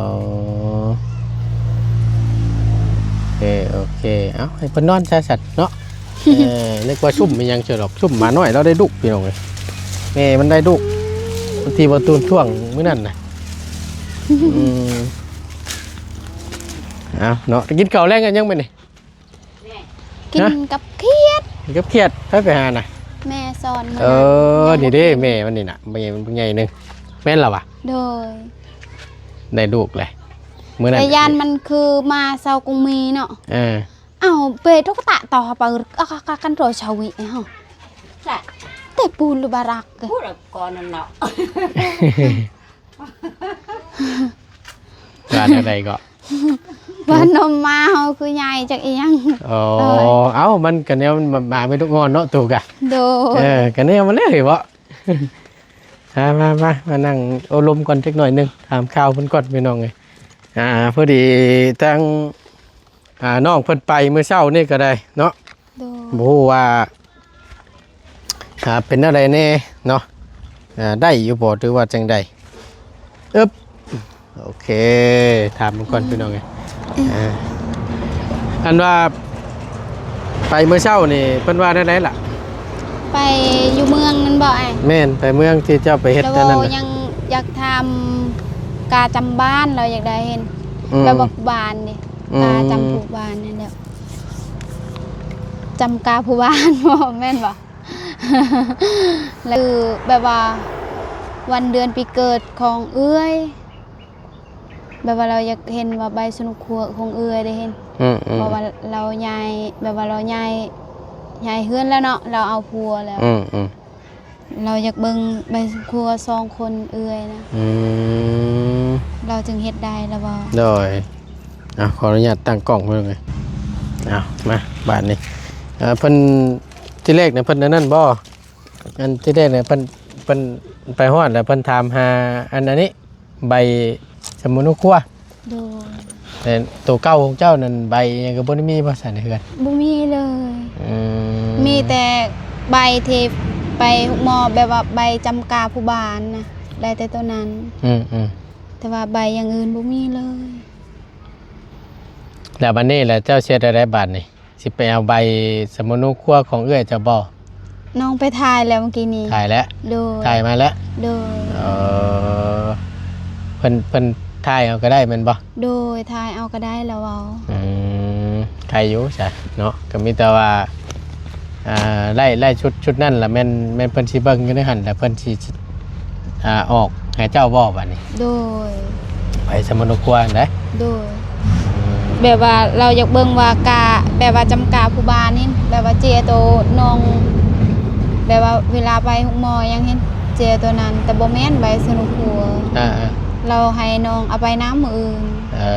ເຄ ໂອເຄ ເອົ້າ ໃຫ້ເພິ່ນນອນຊະສັດເນາະ. ເອີ ນຶກວ່າຊຸ່ມອີ່ຫຍັງເຊີດອກ ຊຸ່ມໝານ້ອຍລາວໄດ້ລູກ ພີ່ນ້ອງເອີຍ ແມ່ມັນໄດ້ລູກ ທີ່ບໍ່ຕູນຊ່ວງມື້ນັ້ນນະ. ອືມ ເອົາເນາະ ກິນເຂົ້າແລງກັນຍັງມື້ນີ້? ກິນ ຮະ? ກັບຂຽດ ກິນກັບຂຽດ ໃຜໄປຫານະ? ແມ່ສອນ ເອີ ນີ້ເດ້ ແມ່ມັນນີ້ນະ ແມ່ມັນຜູ້ໃຫຍ່ໜຶ່ງ ແມ່ນລະວະ? ໂດຍ ໄດ້ລູກແຫຼະ ມື້ນັ້ນ ແຕ່ຢ້ານມັນຄືມາເຊົາກົງມີເນາະ. ເອີ ເອົາເປໂຕກະຕະຕໍ່ຫາປາອຶກ ອາກະກັນໂຕຊາວິເຮົາ ແຕ່ປູນຫຼືບາຣັກ ປູນກ່ອນນັ້ນເນາະ. ວ່າແນວໃດເກາະ? ວ່ານົມມາເຮົາຄືໃຫຍ່ຈັກອີ່ຫຍັງ. ອໍ ເອົ້າ ມັນກະແນວໝາເປັນລູກອ່ອນເນາະ ໂຕກະ. ໂດຍ ເອີ ກະແນວມັນແຫຼະເຮີ້ຍເບາະ. ມາ ມາ ມາ ມານັ່ງໂອ້ລົມກ່ອນຈັກໜ້ອຍໜຶ່ງ ຖາມຂ່າວເພິ່ນກ່ອນ ພີ່ນ້ອງເອີຍ. ອ່າ ພໍດີທາງ ອ່າ ນ້ອງເພິ່ນໄປມື້ເຊົ້ານີ້ກະໄດ້ເນາະ. ໂດຍ ບໍ່ຮູ້ວ່າ ອ່າ ເປັນແນວໃດແດ່ເນາະ ອ່າ ໄດ້ຢູ່ບໍ່ ຫຼືວ່າຈັ່ງໃດ? ອຶບ ໂອເຄ ຖາມເພິ່ນກ່ອນ ອືມ ພີ່ນ້ອງເອີຍ. ອ່າ ອັນວ່າໄປມື້ເຊົ້ານີ້ເພິ່ນວ່າແນວໃດລະ? ໄປຢູ່ເມືອງນັ້ນບໍ່ອ້າຍ? ແມ່ນ ໄປເມືອງທີ່ເຈົ້າໄປເຮັດອັນນັ້ນນະ. ຍັງຢາກຖາມກາຈຳບ້ານ ລາວຢາກໄດ້ເຫັນ ອືມ ແບບວ່າຜູ້ບ້ານເດ ອືມ ກາຈຳຜູ້ບ້ານນັ້ນແຫຼະ. ຈຳກາຜູ້ບ້ານບໍ່ ແມ່ນບໍ່? ຄືແບບວ່າວັນເດືອນປີເກີດຂອງເອື້ອຍ ແບບວ່າລາວຢາກເຫັນວ່າໃບສະໜຸກຄົວຂອງເອື້ອຍໄດ້ເຫັນ ອືມໆ ເພາະວ່າລາວຍ້າຍ ແບບວ່າລາວຍ້າຍ ຍ້າຍເຮືອນແລ້ວເນາະ ລາວເອົາຜົວແລ້ວ ອືມໆ ລາວຢາກເບິ່ງໃບສະໜຸກຄົວສອງຄົນເອື້ອຍນະ. ອືມ ລາວຈຶ່ງເຮັດໄດ້ລະບໍ່? ໂດຍ ອ່ະ ຂໍອະນຸຍາດຕັ້ງກ້ອງເບິ່ງເລີຍ. ເອົາ ມາບາດນີ້ ເອີ ເພິ່ນ ທີແລກນະເພິ່ນອັນນັ້ນບໍ່? ອັນທີແລກນະເພິ່ນ ເພິ່ນໄປຮອດແລ້ວເພິ່ນຖາມຫາອັນ ອັນນີ້ ໃບສະມະໂນຄົວ. ໂດຍ ແຕ່ໂຕເກົ່າຂອງເຈົ້ານັ້ນ ໃບຫຍັງກະບໍ່ໄດ້ມີບໍ່ຊັ້ນໃນເຮືອນ? ບໍ່ມີເລີຍ. ອືມ ມີແຕ່ໃບທີ່ໄປໂຮງໝໍ ແບບວ່າໃບຈຳກາຜູ້ບ້ານນະ ໄດ້ແຕ່ໂຕນັ້ນ. ອືມໆ ແຕ່ວ່າໃບຢ່າງອື່ນບໍ່ມີເລີຍ. ແລ້ວບາດນີ້ລະເຈົ້າຊິເຮັດແນວໃດບາດນີ້? ຊິໄປເອົາໃບສະມະໂນຄົວຂອງເອື້ອຍເຈົ້າບໍ່? ນ້ອງໄປຖ່າຍແລ້ວມື້ກີ້ນີ້. ຖ່າຍແລ້ວ? ໂດຍ ຖ່າຍມາແລ້ວ? ໂດຍ ເອີ ເພິ່ນ ເພິ່ນຖ່າຍເອົາກະໄດ້ແມ່ນບໍ່? ໂດຍ ຖ່າຍເອົາກະໄດ້ລະເວົ້າ. ອືມ ໄດ້ຢູ່ຊະເນາະ ກະມີແຕ່ວ່າ ອ່າ ໄລ່ ໄລ່ຊຸດ ຊຸດນັ້ນລະແມ່ນ ແມ່ນເພິ່ນຊິເບິ່ງຢູ່ໃນຫັ້ນ ລະເພິ່ນຊິ ອ່າ ອອກໃຫ້ເຈົ້າບໍ່ບາດນີ້? ໂດຍ ໃບສະມະໂນຄົວຫັ້ນໃດ? ໂດຍ ອືມ ແບບວ່າລາວຢາກເບິ່ງວ່າກາ ແບບວ່າຈຳກາຜູ້ບ້ານນີ້ ແບບວ່າເຈ້ໂຕນ້ອງ ແບບວ່າເວລາໄປໂຮງໝໍຫຍັງເຫັນເຈ້ໂຕນັ້ນ ແຕ່ບໍ່ແມ່ນໃບສະໜຸກຄົວ. ອ່າໆ ລາວໃຫ້ນ້ອງເອົາໄປນຳມື້ອື່ນ. ເອີ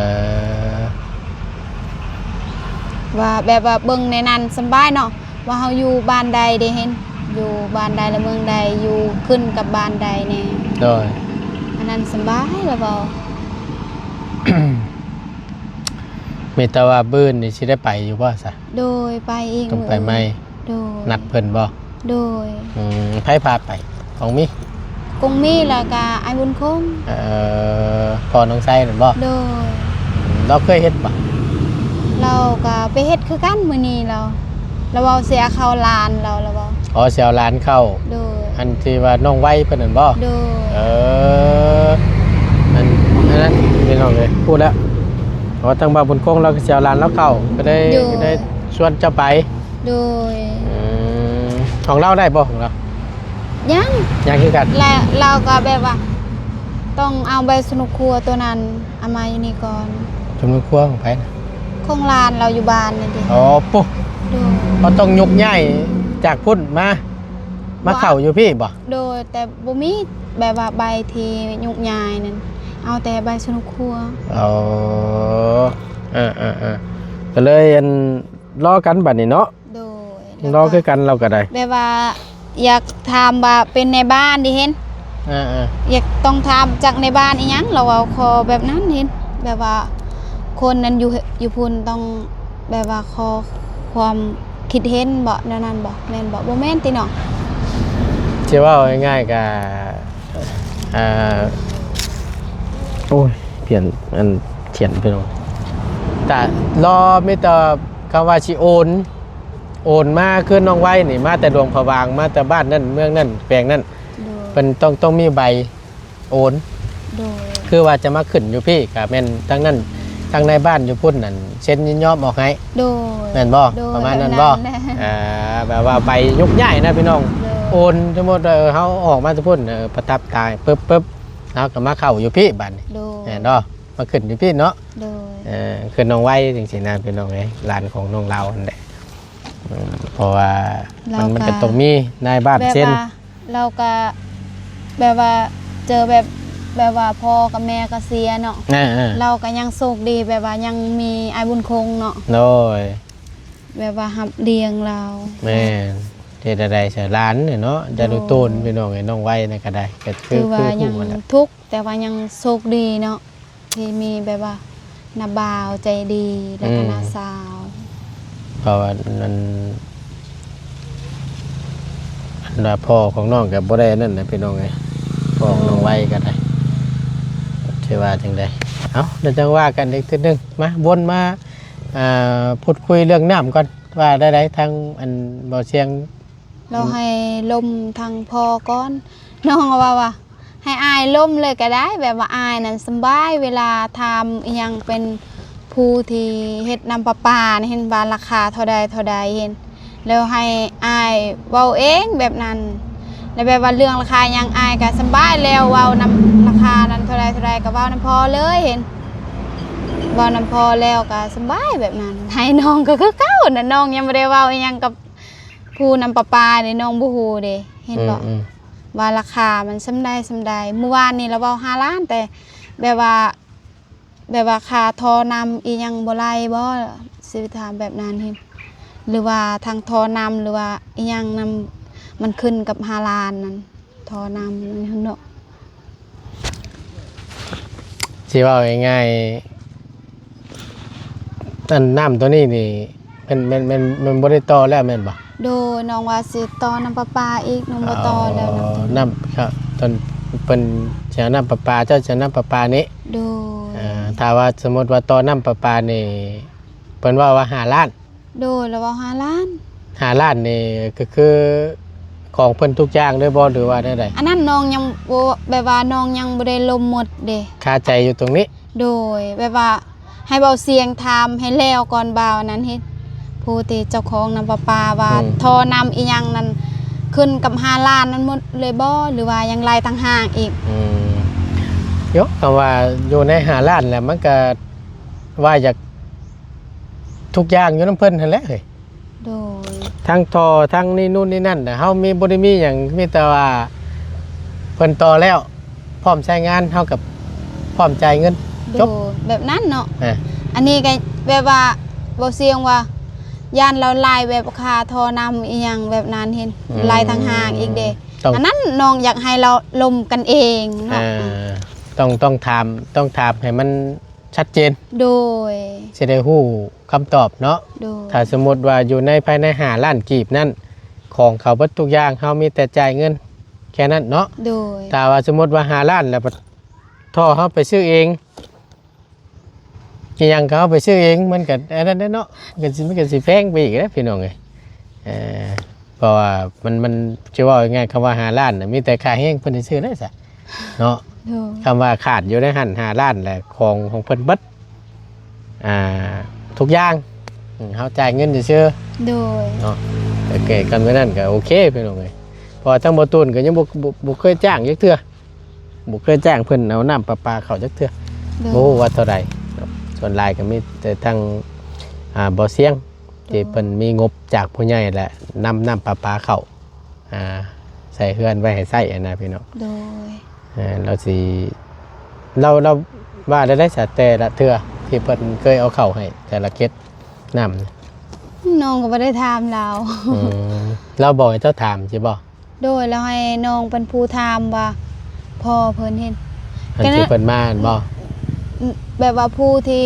ວ່າແບບວ່າເບິ່ງໃນນັ້ນສຳບາຍເນາະ ວ່າເຮົາຢູ່ບ້ານໃດເດ ເຫັນຢູ່ບ້ານໃດ ລະເມືອງໃດ ຢູ່ຂຶ້ນກັບບ້ານໃດແດ່. ໂດຍ ອັນນັ້ນສຳບາຍລະເວົ້າ. ມີແຕ່ວ່າມື້ອື່ນນີ້ຊິໄດ້ໄປຢູ່ບໍ່ຊະ? ໂດຍ ໄປອີກ ຕ້ອງໄປໃໝ່. ໂດຍ ນັດເພິ່ນບໍ່? ໂດຍ ອືມ ໃຜພາໄປ? ກອງມີ ກອງມີ ແລ້ວກະອ້າຍບຸນຄົງ. ເອີ ພໍ່ນ້ອງໄຊນັ້ນບໍ່? ໂດຍ ລາວເຄີຍເຮັດບໍ່? ລາວກະໄປເຮັດຄືກັນມື້ນີ້ ລາວ ລາວເວົ້າຊິເອົາເຂົ້າຫຼານ ລາວ ລາວເວົ້າ. ອໍ ຊິເອົາຫຼານເຂົ້າ. ໂດຍ ອັນທີ່ວ່ານ້ອງໄວເພິ່ນນັ້ນບໍ່? ໂດຍ ເອີ ອັນ ອັນນັ້ນພີ່ນ້ອງເອີຍ ຮູ້ແລ້ວ ເພາະວ່າທາງບ່າວບຸນຄົງລາວກະຊິເອົາຫຼານລາວເຂົ້າ ກະໄດ້ ໂດຍ ກະໄດ້ຊວນເຈົ້າໄປ. ໂດຍ ອືມ ຂອງລາວໄດ້ບໍ່ ຂອງລາວ? ຍັງ ຍັງຄືກັນ. ລະລາວກະແບບວ່າຕ້ອງເອົາໃບສະໜຸກຄົວໂຕນັ້ນເອົາມາຢູ່ນີ້ກ່ອນ. ສະໜຸກຄົວຂອງໃຜນະ? ຂອງຫຼານລາວຢູ່ບ້ານນີ້ຕິ. ອໍ ໂປະ ໂດຍ ເຮົາຕ້ອງຍົກຍ້າຍຈາກພຸ້ນມາ ມາເຂົ້າຢູ່ພີ້ບໍ່? ໂດຍ ແຕ່ບໍ່ມີແບບວ່າໃບທີ່ຍົກຍ້າຍນັ້ນ ເອົາແຕ່ໃບສະໜຸກຄົວ. ອໍ ເອີໆໆ ກະເລີຍອັນ ລໍກັນບາດນີ້ເນາະ. ໂດຍ ລໍຄືກັນລາວກະໄດ້ ແບບວ່າຢາກຖາມວ່າເປັນນາຍບ້ານເດ ເຫັນ ເອີໆ ຢາກຕ້ອງຖາມຈາກນາຍບ້ານອີ່ຫຍັງ ລາວເວົ້າຂໍແບບນັ້ນ ເຫັນ ແບບວ່າຄົນນັ້ນຢູ່ ຢູ່ພຸ້ນຕ້ອງແບບວ່າຂໍຄວາມຄິດເຫັນບໍ ແນວນັ້ນບໍ ແມ່ນບໍ? ບໍ່ແມ່ນຕິເນາະ. ຊິເວົ້າງ່າຍໆກະ ອ່າ ໂອ້ຍ ປ່ຽນອັນຂຽນພີ່ນ້ອງ ກະລໍມີແຕ່ຄຳວ່າຊິໂອນ ໂອນມາຄືນ້ອງໄວນີ້ ມາແຕ່ຫຼວງພະບາງ ມາແຕ່ບ້ານນັ້ນເມືອງນັ້ນແຂວງນັ້ນ ໂດຍ ເພິ່ນຕ້ອງ ຕ້ອງມີໃບໂອນ ໂດຍ ຄືວ່າຈະມາຂຶ້ນຢູ່ພີ້ ກະແມ່ນທາງນັ້ນ ທາງນາຍບ້ານຢູ່ພຸ້ນນັ້ນເຊັນຍິນຍອມອອກໃຫ້ ໂດຍ ແມ່ນບໍ່? ໂດຍ ປະມານນັ້ນບໍ່? ແບບນັ້ນແຫຼະ ອ່າ ແບບວ່າໃບຍົກຍ້າຍນະພີ່ນ້ອງ ໂດຍ ໂອນ ສົມມຸດວ່າເຮົາອອກມາແຕ່ພຸ້ນ ເອີ ປະທັບຕາຍປຶບໆ ເຮົາກໍມາເຂົ້າຢູ່ພີ້ບາດນີ້ ໂດຍ ແມ່ນບໍ່? ມາຂຶ້ນຢູ່ພີ້ເນາະ ໂດຍ ເອີ ຂຶ້ນນ້ອງໄວຈັ່ງຊີ້ນະພີ່ນ້ອງເອີຍ ຫຼານຂອງນ້ອງລາວຫັ້ນແຫຼະ ເອີ ເພາະວ່າມັນ ມັນກໍຕ້ອງມີນາຍບ້ານເຊັນ ລາວກໍແບບວ່າເຈີແບບ ແບບວ່າພໍ່ກັບແມ່ກໍເສຍເນາະ ເອີໆ ລາວກໍຍັງໂຊກດີ ແບບວ່າຍັງມີອ້າຍບຸນຄົງເນາະ ໂດຍ ແບບວ່າຮັບລ້ຽງລາວ ແມ່ນ ເຮັດແນວໃດຊະ ຫຼານເນາະ ໂດຍ ຈະດູໂຕນພີ່ນ້ອງເອີຍ ນ້ອງໄວນີ້ກໍໄດ້ ກໍຄື ຖືວ່າຍັງທຸກ ແຕ່ວ່າຍັງໂຊກດີເນາະ ທີ່ມີແບບວ່ານ້າບ່າວໃຈດີ ແລ້ວກໍ ອືມ ນ້າສາວ ເພາະວ່າມັນ ອັນວ່າພໍ່ຂອງນ້ອງກໍບໍ່ໄດ້ອັນນັ້ນນະພີ່ນ້ອງເອີຍ ພໍ່ຂອງນ້ອງໄວກໍໄດ້ ຊິວ່າຈັ່ງໃດ ເອົ້າ ດຽວຈັ່ງວ່າກັນອີກເທື່ອໜຶ່ງ ມາ ວົນມາ ອ່າ ພູດຄຸຍເລື່ອງນ້ຳກ່ອນ ວ່າໄດ້ໆ ທາງອັນບໍ່ສຽງ ລາວໃຫ້ລົມທາງພໍ່ກ່ອນ ນ້ອງເວົ້າວ່າ ໃຫ້ອ້າຍລົມເລີຍກໍໄດ້ ແບບວ່າອ້າຍນັ້ນສຳບາຍ ເວລາຖາມອີ່ຫຍັງເປັນຜູ້ທີ່ເຮັດນ້ຳປະປາ ເຫັນວ່າລາຄາເທົ່າໃດ ເທົ່າໃດ ເຫັນ ແລ້ວໃຫ້ອ້າຍເວົ້າເອງແບບນັ້ນ ແລ້ວແບບວ່າເລື່ອງລາຄາຫຍັງອ້າຍກໍສຳບາຍ ແລ້ວເວົ້ານຳລາຄານັ້ນເທົ່າໃດ ເທົ່າໃດ ກໍເວົ້ານຳພໍ່ເລີຍ ເຫັນ ເວົ້ານຳພໍ່ແລ້ວກໍສຳບາຍແບບນັ້ນ ໃຫ້ນ້ອງກໍຄືເກົ່ານະ ນ້ອງຍັງບໍ່ໄດ້ເວົ້າອີ່ຫຍັງກັບ ຜູ້ນຳປະປາເດ້ ນ້ອງບໍ່ຮູ້ເດ້ ເຫັນບໍ່ ອືມໆ ວ່າລາຄາມັນສ່ຳໃດສ່ຳໃດ ມື້ວານນີ້ລາວເວົ້າຫ້າລ້ານ ແຕ່ແບບວ່າ ແບບວ່າຄ່າທໍ່ນ້ຳອີ່ຫຍັງບໍ່ໄລ່ບໍ່ ຊິຖາມແບບນັ້ນເຫັນ ຫຼືວ່າທາງທໍ່ນ້ຳ ຫຼືວ່າອີ່ຫຍັງນຳ ມັນຂຶ້ນກັບຫ້າລ້ານນັ້ນ ທໍ່ນ້ຳນັ້ນເນາະ. ຊິເວົ້າງ່າຍໆ ອັນນ້ຳໂຕນີ້ນີ້ ແມ່ນ ແມ່ນ ແມ່ນ ແມ່ນບໍ່ໄດ້ຕໍ່ແລ້ວແມ່ນບໍ່? ໂດຍ ນ້ອງວ່າຊິຕໍ່ນ້ຳປະປາອີກ ນ້ອງບໍ່ຕໍ່ແລ້ວ ອໍ ນ້ຳ ນ້ຳ ຄັບ ຕອນເພິ່ນຊິເອົານ້ຳປະປາ ເຈົ້າຊິເອົານ້ຳປະປານີ້ ໂດຍ ເອີ ຖ້າວ່າສົມມຸດວ່າຕໍ່ນ້ຳປະປານີ້ ເພິ່ນເວົ້າວ່າຫ້າລ້ານ ໂດຍ ລາວເວົ້າຫ້າລ້ານ ຫ້າລ້ານນີ້ກໍຄືຂອງເພິ່ນທຸກຢ່າງເລີຍບໍ່ ຫຼືວ່າແນວໃດ? ອັນນັ້ນນ້ອງຍັງບໍ່ ແບບວ່ານ້ອງຍັງບໍ່ໄດ້ລົມໝົດເດ້ ຄາໃຈຢູ່ຕົງນີ້ ໂດຍ ແບບວ່າໃຫ້ເບົາສຽງຖາມໃຫ້ແລ້ວກ່ອນ ບ່າວອັນນັ້ນເຮັດ ຜູ້ທີ່ເຈົ້າຂອງນ້ຳປະປາວ່າ ອືມ ທໍ່ນ້ຳອີ່ຫຍັງນັ້ນ ຂຶ້ນກັບຫ້າລ້ານນັ້ນໝົດເລີຍບໍ່ ຫຼືວ່າຍັງໄລ່ຕ່າງຫາກອີກ? ອືມ ໂຍ ຄຳວ່າຢູ່ໃນຫ້າລ້ານແຫຼະ ມັນກະວ່າຢາກ ທຸກຢ່າງຢູ່ນຳເພິ່ນຫັ້ນແຫຼະເອີຍ ໂດຍ ທັງທໍ່ ທັງນີ້ນູ້ນນີ້ນັ້ນ ເຮົາມີ ບໍ່ໄດ້ມີຫຍັງ ມີແຕ່ວ່າເພິ່ນຕໍ່ແລ້ວ ພ້ອມໃຊ້ງານ ເຮົາກໍພ້ອມຈ່າຍເງິນ ໂດຍ ຈົບ ແບບນັ້ນເນາະ ເອີ ອັນນີ້ກໍແບບວ່າ ເບົາສຽງວ່າ ຢ້ານລາວໄລ່ແບບຄ່າທໍ່ນ້ຳອີ່ຫຍັງແບບນັ້ນ ເຫັນ ອືມ ໄລ່ຕ່າງຫາກອີກເດ້ ຕ້ອງ ອັນນັ້ນນ້ອງຢາກໃຫ້ລາວລົມກັນເອງເນາະ ເອີ ເອີ ຕ້ອງ ຕ້ອງຖາມ ຕ້ອງຖາມໃຫ້ມັນ ຊັດເຈນ ໂດຍ ຊິໄດ້ຮູ້ຄຳຕອບເນາະ ໂດຍ ຖ້າສົມມຸດວ່າຢູ່ໃນ ພາຍໃນຫ້າລ້ານກີບນັ້ນ ຂອງເຂົາເບິດທຸກຢ່າງ ເຮົາມີແຕ່ຈ່າຍເງິນແຄ່ນັ້ນເນາະ ໂດຍ ຖ້າວ່າສົມມຸດວ່າຫ້າລ້ານ ແລ້ວພັດທໍ່ເຮົາໄປຊື້ເອງ ອີ່ຫຍັງກໍເຮົາໄປຊື້ເອງ ມັນກໍອັນນັ້ນແຫຼະເນາະ ມັນກໍຊິ ມັນກໍຊິແພງໄປອີກແຫຼະພີ່ນ້ອງເອີຍ ເອີ ເພາະວ່າມັນ ມັນ ຈະເວົ້າງ່າຍໆ ຄຳວ່າຫ້າລ້ານນະ ມີແຕ່ຄ່າແຮງເພິ່ນຊື່ໆເດ້ຊະເນາະ ໂດຍ ຄຳວ່າຂາດຢູ່ໃນຫັ້ນຫ້າລ້ານ ແລະ ຂອງ ຂອງເພິ່ນເບິດ ອ່າ ທຸກຢ່າງ ອືມ ເຮົາຈ່າຍເງິນຊື່ໆ ໂດຍ ເນາະ ໂອເຄ ຄຳແບບນັ້ນກໍໂອເຄພີ່ນ້ອງເອີຍ ເພາະວ່າທາງບໍ່ຕູນກໍຍັງບໍ່ ບໍ່ ບໍ່ເຄີຍຈ້າງຈັກເທື່ອ ບໍ່ເຄີຍຈ້າງເພິ່ນເອົານ້ຳປະປາເຂົ້າຈັກເທື່ອ ໂດຍ ບໍ່ຮູ້ວ່າເທົ່າໃດເນາະ ສ່ວນຫຼາຍກໍມີແຕ່ທາງ ອ່າ ບໍ່ສຽງ ໂດຍ ທີ່ເພິ່ນມີງົບຈາກຜູ້ໃຫຍ່ ແລະ ນຳນ້ຳປະປາເຂົ້າ ອ່າ ໃສ່ເຮືອນໄວ້ໃຫ້ໃຊ້ຫັ້ນນະພີ່ນ້ອງ ໂດຍ ເອີ ລາວຊິ ລາວ ລາວວ່າແນວໃດຊະ ແຕ່ລະເທື່ອທີ່ເພິ່ນເຄີຍເອົາເຂົ້າໃຫ້ແຕ່ລະເຂດນ້ຳ? ນ້ອງກໍບໍ່ໄດ້ຖາມລາວ ອືມ ລາວບອກໃຫ້ເຈົ້າຖາມຊີ້ບໍ່? ໂດຍ ແລ້ວໃຫ້ນ້ອງເປັນຜູ້ຖາມວ່າພໍ່ເພິ່ນເຫັນ ອັນທີ່ເພິ່ນມາຫັ້ນບໍ່? ແບບວ່າຜູ້ທີ່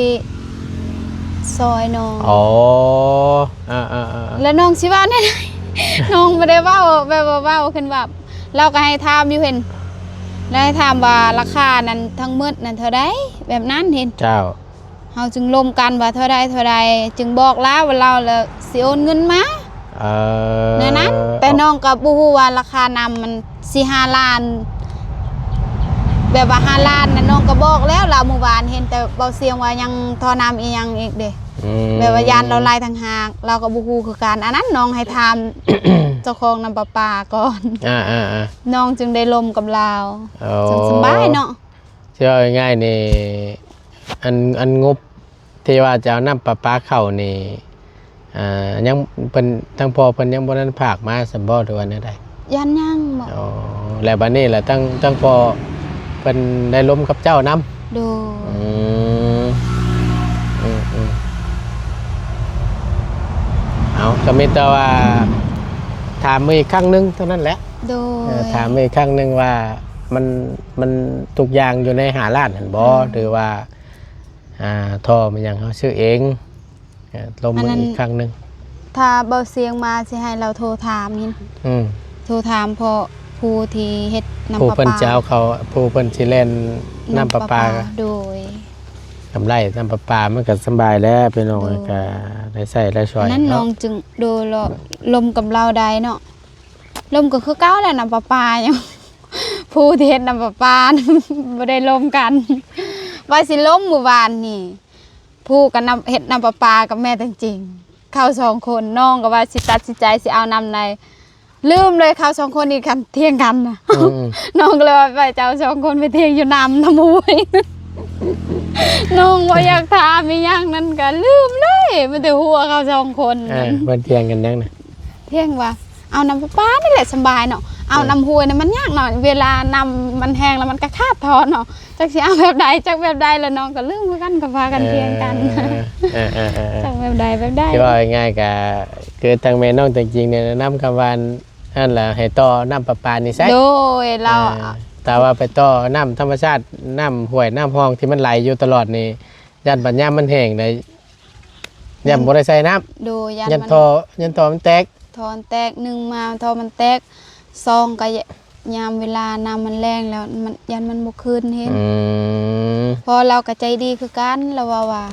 ຊ່ອຍນ້ອງ ອໍ ອ່າໆໆໆ ແລ້ວນ້ອງຊິເວົ້າແນວໃດ? ນ້ອງບໍ່ໄດ້ເວົ້າ ແບບວ່າເວົ້າຂຶ້ນວ່າ ລາວກໍໃຫ້ຖາມຢູ່ເຫັນ ແລ້ວໃຫ້ຖາມວ່າລາຄານັ້ນທັງໝົດນັ້ນເທົ່າໃດ ແບບນັ້ນເຫັນ. ເຈົ້າ. ເຮົາຈຶ່ງລົມກັນວ່າເທົ່າໃດເທົ່າໃດ ຈຶ່ງບອກລາວວ່າລາວລະຊິໂອນເງິນມາ. ເອີ ແນວນັ້ນ. ແຕ່ນ້ອງກໍບໍ່ຮູ້ວ່າລາຄານ້ຳມັນສີ່ຫ້າລ້ານ ແບບວ່າຫ້າລ້ານນະ ນ້ອງກໍບອກແລ້ວລາວ ມື້ວານເຫັນແຕ່ເບົາຊຽງວ່າຍັງທໍ່ນ້ຳອີ່ຫຍັງອີກເດ້. ອືມ ແບບວ່າຢ້ານລາວໄລ່ຕ່າງຫາກ ລາວກໍບໍ່ຮູ້ຄືກັນ. ອັນນັ້ນນ້ອງໃຫ້ຖາມເຈົ້າຂອງນ້ຳປະປາກ່ອນ. ອ່າໆໆ ນ້ອງຈຶ່ງໄດ້ລົມກັບລາວ. ໂອ້ ຈັ່ງສະບາຍເນາະ. ຊິເວົ້າງ່າຍໆນີ້ ອັນ ອັນງົບທີ່ວ່າຈະເອົານ້ຳປະປາເຂົ້ານີ້ ອ່າ ຍັງ ເພິ່ນ ທາງພໍ່ເພິ່ນຍັງບໍ່ທັນຝາກມາຊັ້ນບໍ່ ຫຼືວ່າແນວໃດ? ຢ້ານຍັງບໍ? ອໍ ແລ້ວບັດນີ້ລະ ທາງ ທາງພໍ່ເພິ່ນໄດ້ລົມກັບເຈົ້ານຳ? ໂດຍ. ອືມ ອືມໆ ເອົາ ກໍມີແຕ່ວ່າຖາມອີກຄັ້ງໜຶ່ງເທົ່ານັ້ນແຫຼະ. ໂດຍ. ເອີ ຖາມອີກຄັ້ງໜຶ່ງວ່າ ມັນ ມັນທຸກຢ່າງຢູ່ໃນຫ້າລ້ານຫັ້ນບໍ? ອືມ ຫຼືວ່າ ອ່າ ທໍ່ມັນຫຍັງເຮົາຊື້ເອງ? ເອີ ລົມເບິ່ງອີກຄັ້ງໜຶ່ງ. ຖ້າເບົາຊຽງມາຊິໃຫ້ລາວໂທຖາມເຫັນ. ອືມ ໂທຖາມເພາະຜູ້ທີ່ເຮັດນ້ຳປະປາ ຜູ້ເພິ່ນຈະເອົາເຂົ້າ ຜູ້ເພິ່ນຊິແລ່ນນ້ຳປະປາ. ນ້ຳປະປາ ໂດຍ. ກຳໄລນ້ຳປະປາມັນກໍສະບາຍແຫຼະພີ່ນ້ອງ. ໂດຍ. ກໍໄດ້ໃຊ້ໄດ້ສອຍ. ນັ້ນເນາະ ນ້ອງຈຶ່ງ ໂດຍ ລົມກັບລາວໄດ້ເນາະ. ລົມກໍຄືເກົ່າແຫຼະ ນ້ຳປະປາຫຍັງ ຜູ້ທີ່ເຮັດນ້ຳປະປາ ບໍ່ໄດ້ລົມກັນ ວ່າຊິລົມມື້ວານນີ້ ຜູ້ກໍນຳ ເຮັດນ້ຳປະປາກັບແມ່ແຕງຈິງ ເຂົາສອງຄົນ. ນ້ອງກໍວ່າຊິຕັດສິນໃຈຊິເອົານ້ຳໃດ ລືມເລີຍ ເຂົາສອງຄົນນີ້ກັນ ຖຽງກັນນະ. ອືມ ນ້ອງກໍເລີຍວ່າ ໄປເຈົ້າສອງຄົນໄປຖຽງຢູ່ນ້ຳ ນ້ຳຫ້ວຍ. ນ້ອງບໍ່ຢາກຖາມອີ່ຫຍັງນັ້ນກໍລືມເລີຍ ມີແຕ່ຫົວເຂົາສອງຄົນ. ເອີ ເພິ່ນຖຽງກັນຫຍັງນະ? ຖຽງວ່າ ເອົານ້ຳປະປານີ້ແຫຼະສະບາຍເນາະ ເອົາ ເອີ ນ້ຳຫ້ວຍນະມັນຍາກເນາະ ເວລານ້ຳມັນແຫ້ງແລ້ວມັນກໍຂາດທໍ່ເນາະ ຈັກຊິເອົາແບບໃດ ຈັກແບບໃດ ແລ້ວນ້ອງກໍລືມຄືກັນ ກໍພາກັນຖຽງກັນ. ເອີ ເອີໆໆໆ ຈັກແບບໃດແບບໃດ. ຄືເວົ້າງ່າຍໆ ກໍຄືທາງແມ່ນ້ອງແຕງຈິງນີ້ແນະນຳຄຳວ່າ ອັນນັ້ນລະ ໃຫ້ຕໍ່ນ້ຳປະປານີ້ໃຊ້. ໂດຍ ລາວ ເອີ ຖ້າວ່າໄປຕໍ່ນ້ຳທຳມະຊາດ ນ້ຳຫ້ວຍນ້ຳຮ່ອງທີ່ມັນໄຫຼຢູ່ຕະຫຼອດນີ້ ຢ້ານບັດຍາມມັນແຫ້ງໄດ໋ ຢ້ານ ຢ້ານບໍ່ໄດ້ໃສ່ນ້ຳ. ໂດຍ ຢ້ານ ຢ້ານ ມັນ ທໍ່ ຢ້ານທໍ່ມັນແຕກ. ທໍ່ມັນແຕກ ໜຶ່ງມາທໍ່ມັນແຕກ ສອງກໍຍາມເວລານ້ຳມັນແລ້ງແລ້ວ ມັນ ຢ້ານມັນບໍ່ຄືນເຫັນ. ອືມ ພໍ່ລາວກໍໃຈດີຄືກັນ ລາວເວົ້າວ່າ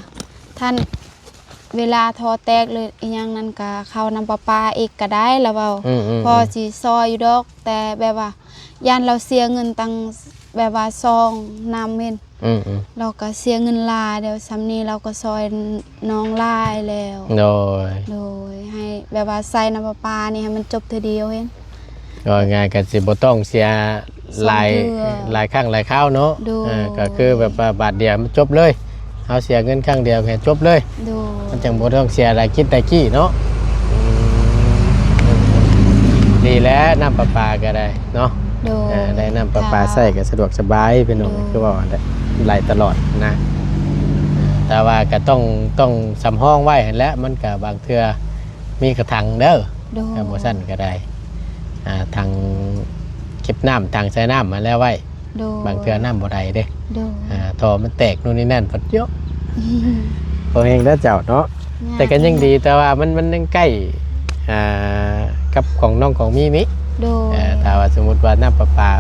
ທ່ານ ເວລາທໍ່ແຕກ ຫຼື ອີ່ຫຍັງນັ້ນ ກໍເຂົ້ານ້ຳປະປາອີກກໍໄດ້ ລາວເວົ້າ. ອືມໆໆ ພໍ່ຊິຊ່ອຍຢູ່ດອກ ແຕ່ແບບວ່າ ຢ້ານລາວເສຍເງິນຕັ້ງ ແບບວ່າຊ່ອງນ້ຳເຫັນ. ອືມໆ ລາວກໍເສຍເງິນຫຼາຍ ແລ້ວສ່ຳນີ້ລາວກໍຊ່ອຍນ້ອງຫຼາຍແລ້ວ. ໂດຍ ໂດຍ ໃຫ້ແບບວ່າໃຊ້ນ້ຳປະປານີ້ໃຫ້ມັນຈົບເທື່ອດຽວເຫັນ. ເວົ້າງ່າຍກໍຊິບໍ່ຕ້ອງເສຍຫຼາຍ ສອງເທື່ອ ຫຼາຍຄັ້ງຫຼາຍຄາວເນາະ. ໂດຍ ເອີ ກໍຄືແບບວ່າບາດດຽວມັນຈົບເລີຍ ເຮົາເສຍເງິນຄັ້ງດຽວໃຫ້ຈົບເລີຍ. ໂດຍ ມັນຈັ່ງບໍ່ຕ້ອງເສຍຫຼາຍກິດຫຼາຍກີ້ເນາະ. ອືມ ດີແລ້ວ ນ້ຳປະປາກໍໄດ້ເນາະ. ໂດຍ ເອີ ໄດ້ນ້ຳປະປາ ຖ້າ ໃຊ້ກໍສະດວກສະບາຍພີ່ນ້ອງ. ໂດຍ ຄືວ່າໄຫຼຕະຫຼອດນະ ແຕ່ວ່າກໍຕ້ອງ ຕ້ອງສຳຮອງໄວ້ຫັ້ນແຫຼະ ມັນກໍບາງເທື່ອມີກະຖັງເດີ. ໂດຍ ຖ້າບໍ່ຊັ້ນກໍໄດ້ ອ່າ ຖັງເກັບນ້ຳ ຖັງໃສ່ນ້ຳຫັ້ນແຫຼະໄວ້. ໂດຍ ບາງເທື່ອນ້ຳບໍ່ໄດ້ເດ້. ໂດຍ ອ່າ ທໍ່ມັນແຕກໂນ່ນນີ້ນັ້ນ ພັດເຍາະ ພໍແຮງແລ້ວເຈົ້າເນາະ. ຍາກ ແຕ່ກໍຍັງດີ ແຕ່ວ່າມັນ ມັນຍັງໃກ້ ອ່າ ກັບຂອງນ້ອງຂອງມີນີ້. ໂດຍ ເອີ ຖ້າວ່າສົມມຸດວ່ານ້ຳປະປາ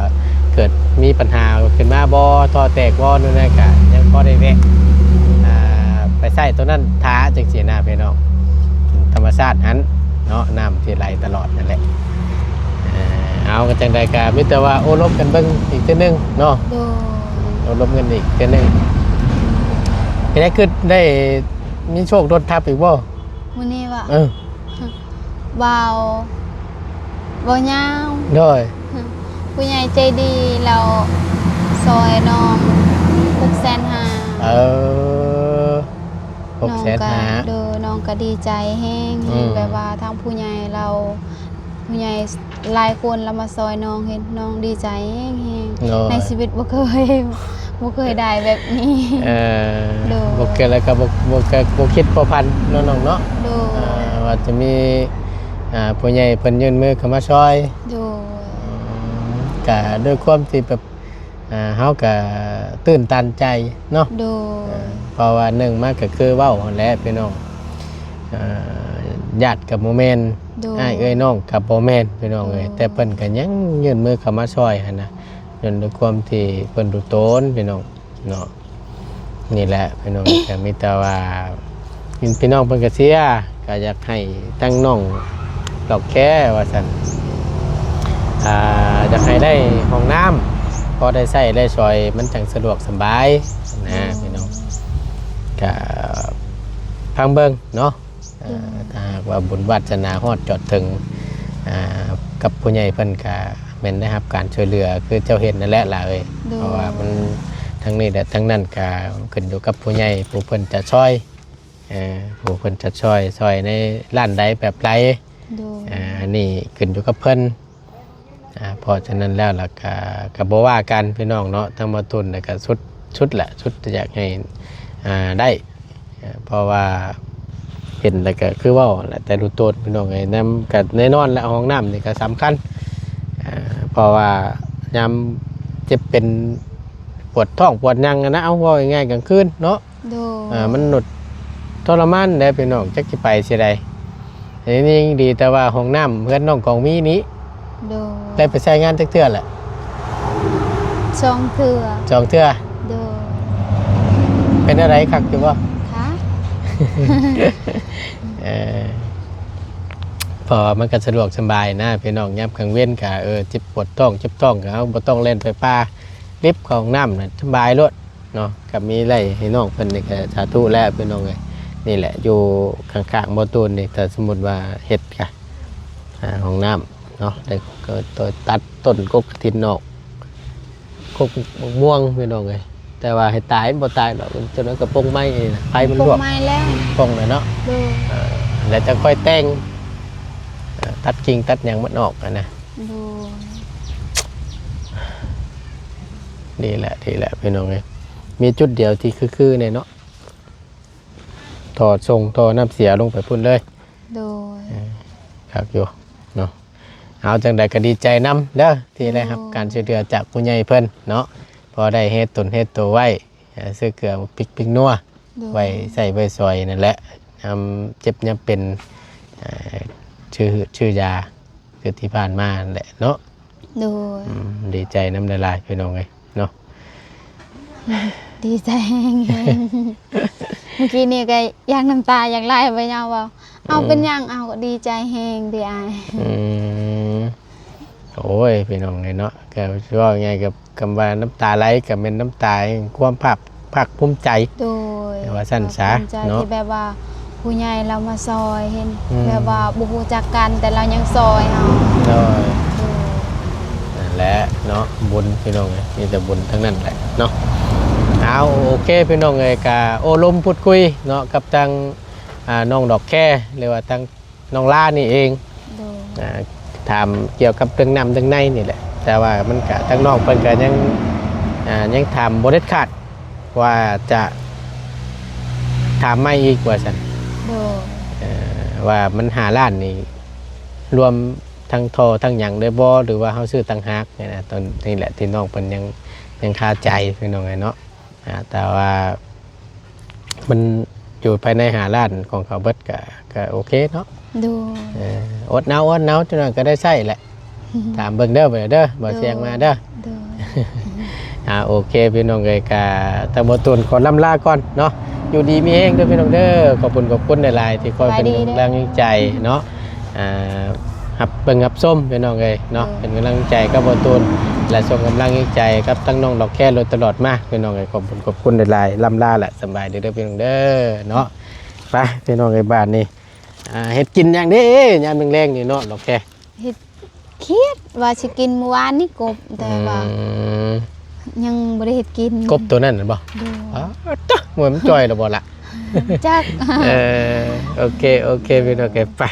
ເກີດມີບັນຫາຂຶ້ນມາບໍ່ ທໍ່ແຕກບໍ່ ນັ້ນນະ ກໍຍັງພໍໄດ້ແວະ ອ່າ ໄປໃຊ້ໂຕນັ້ນຖ້າ ຈັ່ງຊີ້ນະພີ່ນ້ອງ. ທຳມະຊາດຫັ້ນເນາະ ນ້ຳທີ່ໄຫຼຕະຫຼອດນັ້ນແຫຼະ. ເອີ ເອົາ ກໍຈັ່ງໃດກໍມີແຕ່ວ່າໂອ້ລົມກັນເບິ່ງອີກເທື່ອໜຶ່ງເນາະ. ໂດຍ ໂອ້ລົມກັນອີກເທື່ອໜຶ່ງ. ເປັນໄງ ຄືໄດ້ມີໂຊກໂດນທັບອີກບໍ່? ມື້ນີ້ຫວາ? ເອີ ບ່າວ ບ່າວຍາວ. ໂດຍ ຜູ້ໃຫຍ່ໃຈດີ ລາວຊ່ອຍນ້ອງຫົກແສນຫ້າ. ເອີ ຫົກແສນຫ້າ ນ້ອງກໍ ໂດຍ ນ້ອງກໍດີໃຈແຮງ ອືມ ແບບວ່າທາງຜູ້ໃຫຍ່ລາວ ຜູ້ໃຫຍ່ຫຼາຍຄົນລາວມາຊ່ອຍນ້ອງ ເຫັນນ້ອງດີໃຈແຮງໆ. ໂດຍ ໃນຊີວິດບໍ່ເຄີຍ ບໍ່ເຄີຍໄດ້ແບບນີ້. ເອີ ໂດຍ ບໍ່ເຄີຍ ແລ້ວກໍບໍ່ ບໍ່ ກໍບໍ່ຄິດບໍ່ຝັນເນາະນ້ອງເນາະ. ໂດຍ ເອີ ວ່າຈະມີ ອ່າ ຜູ້ໃຫຍ່ເພິ່ນຍື່ນມືເຂົ້າມາຊ່ອຍ. ໂດຍ ອືມ ກະດ້ວຍຄວາມທີ່ແບບ ອ່າ ເຮົາກະຕື່ນຕັນໃຈເນາະ. ໂດຍ ເອີ ເພາະວ່າໜຶ່ງມາກະຄືເວົ້າຫັ້ນແຫຼະພີ່ນ້ອງ ເອີ ຍາດກະບໍ່ແມ່ນ. ໂດຍ ອ້າຍເອື້ອຍນ້ອງກະບໍ່ແມ່ນພີ່ນ້ອງເອີຍ. ໂດຍ ແຕ່ເພິ່ນກະຍັງຍື່ນມືເຂົ້າມາຊ່ອຍຫັ້ນນະ. ຍ້ອນດ້ວຍຄວາມທີ່ເພິ່ນດຸໂຕນພີ່ນ້ອງເນາະ. ນີ້ແຫຼະພີ່ນ້ອງ ກໍມີແຕ່ວ່າພີ່ນ້ອງເພິ່ນກໍເຊຍ ກໍຢາກໃຫ້ທັງນ້ອງດອກແຄວ່າຊັ້ນ ອ່າ ຢາກໃຫ້ໄດ້ຫ້ອງນ້ຳ ພໍໄດ້ໃຊ້ໄດ້ສອຍ ມັນຈັ່ງສະດວກສະບາຍນະ ໂດຍ ພີ່ນ້ອງ. ກໍຟັງເບິ່ງເນາະ ໂດຍ ເອີ ຖ້າຫາກວ່າບຸນວາດສະໜາຮອດຈອດເຖິງ ອ່າ ກັບຜູ້ໃຫຍ່ເພິ່ນກະແມ່ນໄດ້ຮັບການຊ່ວຍເຫຼືອຄືເຈົ້າເຫັນນັ້ນແຫຼະຫຼ້າເອີຍ. ໂດຍ ເພາະວ່າມັນທັງນີ້ແຫຼະທັງນັ້ນກະຂຶ້ນຢູ່ກັບຜູ້ໃຫຍ່ຜູ້ເພິ່ນຈະຊ່ອຍ ເອີ ຜູ້ເພິ່ນຈະຊ່ອຍ ຊ່ອຍໃນດ້ານໃດແບບໃດ ໂດຍ ອ່າ ອັນນີ້ຂຶ້ນຢູ່ກັບເພິ່ນ. ອ່າ ເພາະສະນັ້ນແລ້ວລະກະ ກະບໍ່ວ່າກັນພີ່ນ້ອງເນາະ ທາງໝໍຕຸນນະກະສຸດ ສຸດລະ ສຸດທີ່ຢາກໃຫ້ ອ່າ ໄດ້ ເພາະວ່າເຫັນລະກະຄືເວົ້າແຫຼະ ແຕ່ດູໂຕນພີ່ນ້ອງເອີຍ ນຳ ກະແນ່ນອນລະ ຫ້ອງນ້ຳນີ້ກະສຳຄັນ ເພາະວ່າຍາມເຈັບເປັນ ປວດທ້ອງປວດຫຍັງຫັ້ນນະ ເອົາ ເວົ້າງ່າຍໆ ກາງຄືນເນາະ ໂດຍ ອ່າ ມັນໜຸດທໍລະມານແຫຼະພີ່ນ້ອງ ຈັກຊິໄປຊິໃດ. ອັນນີ້ຍັງດີແຕ່ວ່າຫ້ອງນ້ຳເຮືອນນ້ອງກອງມີນີ້ ໂດຍ ໄດ້ໄປໃຊ້ງານຈັກເທື່ອແຫຼະ? ສອງເທື່ອ ສອງເທື່ອ ໂດຍ ເປັນແນວໃດ ຄັກຢູ່ບໍ່? ຄັກ ເອີ ເພາະວ່າມັນກໍສະດວກສະບາຍນະພີ່ນ້ອງ ຍາມກາງເວັນກໍ ເອີ ເຈັບປວດທ້ອງເຈັບທ້ອງກໍ ເຮົາບໍ່ຕ້ອງແລ່ນໄປປ່າ ລິບເຂົ້າຫ້ອງນ້ຳນະ ສະບາຍໂລດ ເນາະ ກໍມີໄດ້ໃຫ້ນ້ອງເພິ່ນນີ້ກໍສາທຸແລ້ວພີ່ນ້ອງເອີຍ. ນີ້ແຫຼະ ຢູ່ຂ້າງໆ ໝໍຕູນນີ້ ຖ້າສົມມຸດວ່າເຮັດກະ ອ່າ ຫ້ອງນ້ຳເນາະ ແລ້ວກໍຕັດຕົ້ນກົກກະຖິນອອກ ກົກໝາກມ່ວງພີ່ນ້ອງເອີຍ. ແຕ່ວ່າໃຫ້ຕາຍມັນບໍ່ຕາຍດອກ ຈັ່ງນັ້ນກໍປົງໄມ້ນີ້ນະ ໄຟມັນລວກ ປົງໄມ້ແລ້ວ ປົງແລ້ວເນາະ ໂດຍ ເອີ ແລ້ວຈະຄ່ອຍແຕ່ງ ເອີ ຕັດກິ່ງຕັດຫຍັງມັນອອກຫັ້ນນະ ໂດຍ ດີແຫຼະ ດີແຫຼະພີ່ນ້ອງເອີຍ. ມີຈຸດດຽວທີ່ຄືໆ ແນ່ເນາະ ທໍ່ສົ່ງທໍ່ນ້ຳເສຍລົງໄປພຸ້ນເລີຍ ໂດຍ ເອີ ຄັກຢູ່ເນາະ. ເອົາ ຈັ່ງໃດກໍດີໃຈນຳເດີ ທີ່ໄດ້ຮັບ ໂດຍ ການຊ່ວຍເຫຼືອຈາກຜູ້ໃຫຍ່ເພິ່ນເນາະ ພໍໄດ້ເຮັດຕົນເຮັດໂຕໄວ້ ເອີ ຊື້ເກືອປິກປິກນົວ ໂດຍ ໄວ້ໃຊ້ໄວ້ສອຍນັ້ນແຫຼະ ຍາມເຈັບຍາມເປັນ ເອີ ຊື້ ຊື້ຢາ ຄືທີ່ຜ່ານມານັ້ນແຫຼະເນາະ ໂດຍ ອືມ ດີໃຈນຳຫຼາຍໆ ພີ່ນ້ອງເອີຍເນາະ ດີໃຈແຮງໆ ເມື່ອກີ້ນີ້ກໍຢາກນ້ຳຕາຢາກໄຫຼໄປຍາວເວົ້າ ເອົາ ອືມ ເປັນຫຍັງ ເອົາ ກໍດີໃຈແຮງເດອ້າຍ ອືມ ໂອ້ຍ ພີ່ນ້ອງເອີຍເນາະ ກໍເວົ້າງ່າຍໆ ກັບ ຄຳວ່ານ້ຳຕາໄຫຼກໍແມ່ນນ້ຳຕາແຫ່ງຄວາມພາກ ພາກພູມໃຈ ໂດຍ ວ່າຊັ້ນຊະ ພາກພູມໃຈ ເນາະ ທີ່ແບບວ່າຜູ້ໃຫຍ່ລາວມາຊ່ອຍ ເຫັນ ອືມ ແບບວ່າບໍ່ຮູ້ຈັກກັນ ແຕ່ລາວຍັງຊ່ອຍເຮົາ ໂດຍ ໂດຍ ນັ້ນແຫຼະເນາະ ບຸນພີ່ນ້ອງເອີຍ ມີແຕ່ບຸນທັງນັ້ນແຫຼະເນາະ. ເອົາ ໂອເຄ ພີ່ນ້ອງເອີຍ ກະໂອ້ລົມພູດຄຸຍເນາະ ກັບທາງ ອ່າ ນ້ອງດອກແຄ ຫຼືວ່າທາງ ນ້ອງລານີ້ເອງ ໂດຍ ອ່າ ຖາມກ່ຽວກັບເລື່ອງນ້ຳເລື່ອງໃນນີ້ແຫຼະ ແຕ່ວ່າມັນກະ ທາງນ້ອງເພິ່ນກະຍັງ ອ່າ ຍັງຖາມບໍ່ເດັດຂາດວ່າຈະຖາມໃໝ່ອີກວ່າຊັ້ນ ໂດຍ ເອີ ວ່າມັນຫ້າລ້ານນີ້ ລວມທັງທໍ່ທັງຫຍັງໄດ້ບໍ່ ຫຼືວ່າເຮົາຊື້ຕ່າງຫາກນີ້ນະ ຕອນນີ້ແຫຼະທີ່ນ້ອງເພິ່ນຍັງ ຍັງຄາໃຈ ພີ່ນ້ອງເອີຍເນາະ. ອ່າ ແຕ່ວ່າມັນຢູ່ພາຍໃນຫ້າລ້ານຂອງເຂົາເບິດ ກະ ກະໂອເຄເນາະ ໂດຍ ເອີ ອົດເອົາ ອົດເອົາ ຈັກໜ້ອຍກະໄດ້ໃຊ້ແຫຼະ ຖາມເບິ່ງເດີ ບາດນີ້ເດີ ບໍ່ສຽງມາເດີ ໂດຍ ອ່າ ໂອເຄ ພີ່ນ້ອງເອີຍ ກະທາງໝໍຕູນຂໍລ່ຳລາກ່ອນເນາະ ຢູ່ດີມີແຮງເດີ ພີ່ນ້ອງເດີ ຂອບຄຸນ ຂອບຄຸນຫຼາຍໆ ທີ່ຄອຍເປັນກຳລັງໃຈເນາະ ອ່າ ຮັບເບິ່ງຮັບຊົມ ພີ່ນ້ອງເອີຍເນາະ ໂດຍ ເປັນກຳລັງໃຈກັບໝໍຕູນ ແລະ ສົ່ງກຳລັງໃຈກັບທັງນ້ອງດອກແຄໂດຍຕະຫຼອດມາ ພີ່ນ້ອງເອີຍ ຂອບຄຸນ ຂອບຄຸນຫຼາຍໆ ລ່ຳລາ ແລະ ສະບາຍດີເດີ ພີ່ນ້ອງເດີເນາະ. ໄປ ພີ່ນ້ອງເອີຍ ບາດນີ້ ອ່າ ເຮັດກິນຫຍັງເດ້ ຍາມແລງໆ ນີ້ເນາະ ດອກແຄ? ເຮັດ ຄຽດວ່າຊິກິນມື້ວານນີ້ກົບ ແຕ່ວ່າ ອືມ ຍັງບໍ່ໄດ້ເຮັດກິນ ກົບໂຕນັ້ນແມ່ນບໍ່? ໂດຍ ອໍ ຕະ ມັນຈ່ອຍແລ້ວບໍ່ລະ? ຈັກ ເອີ ໂອເຄ ໂອເຄ ພີ່ນ້ອງເອີຍ ໄປ.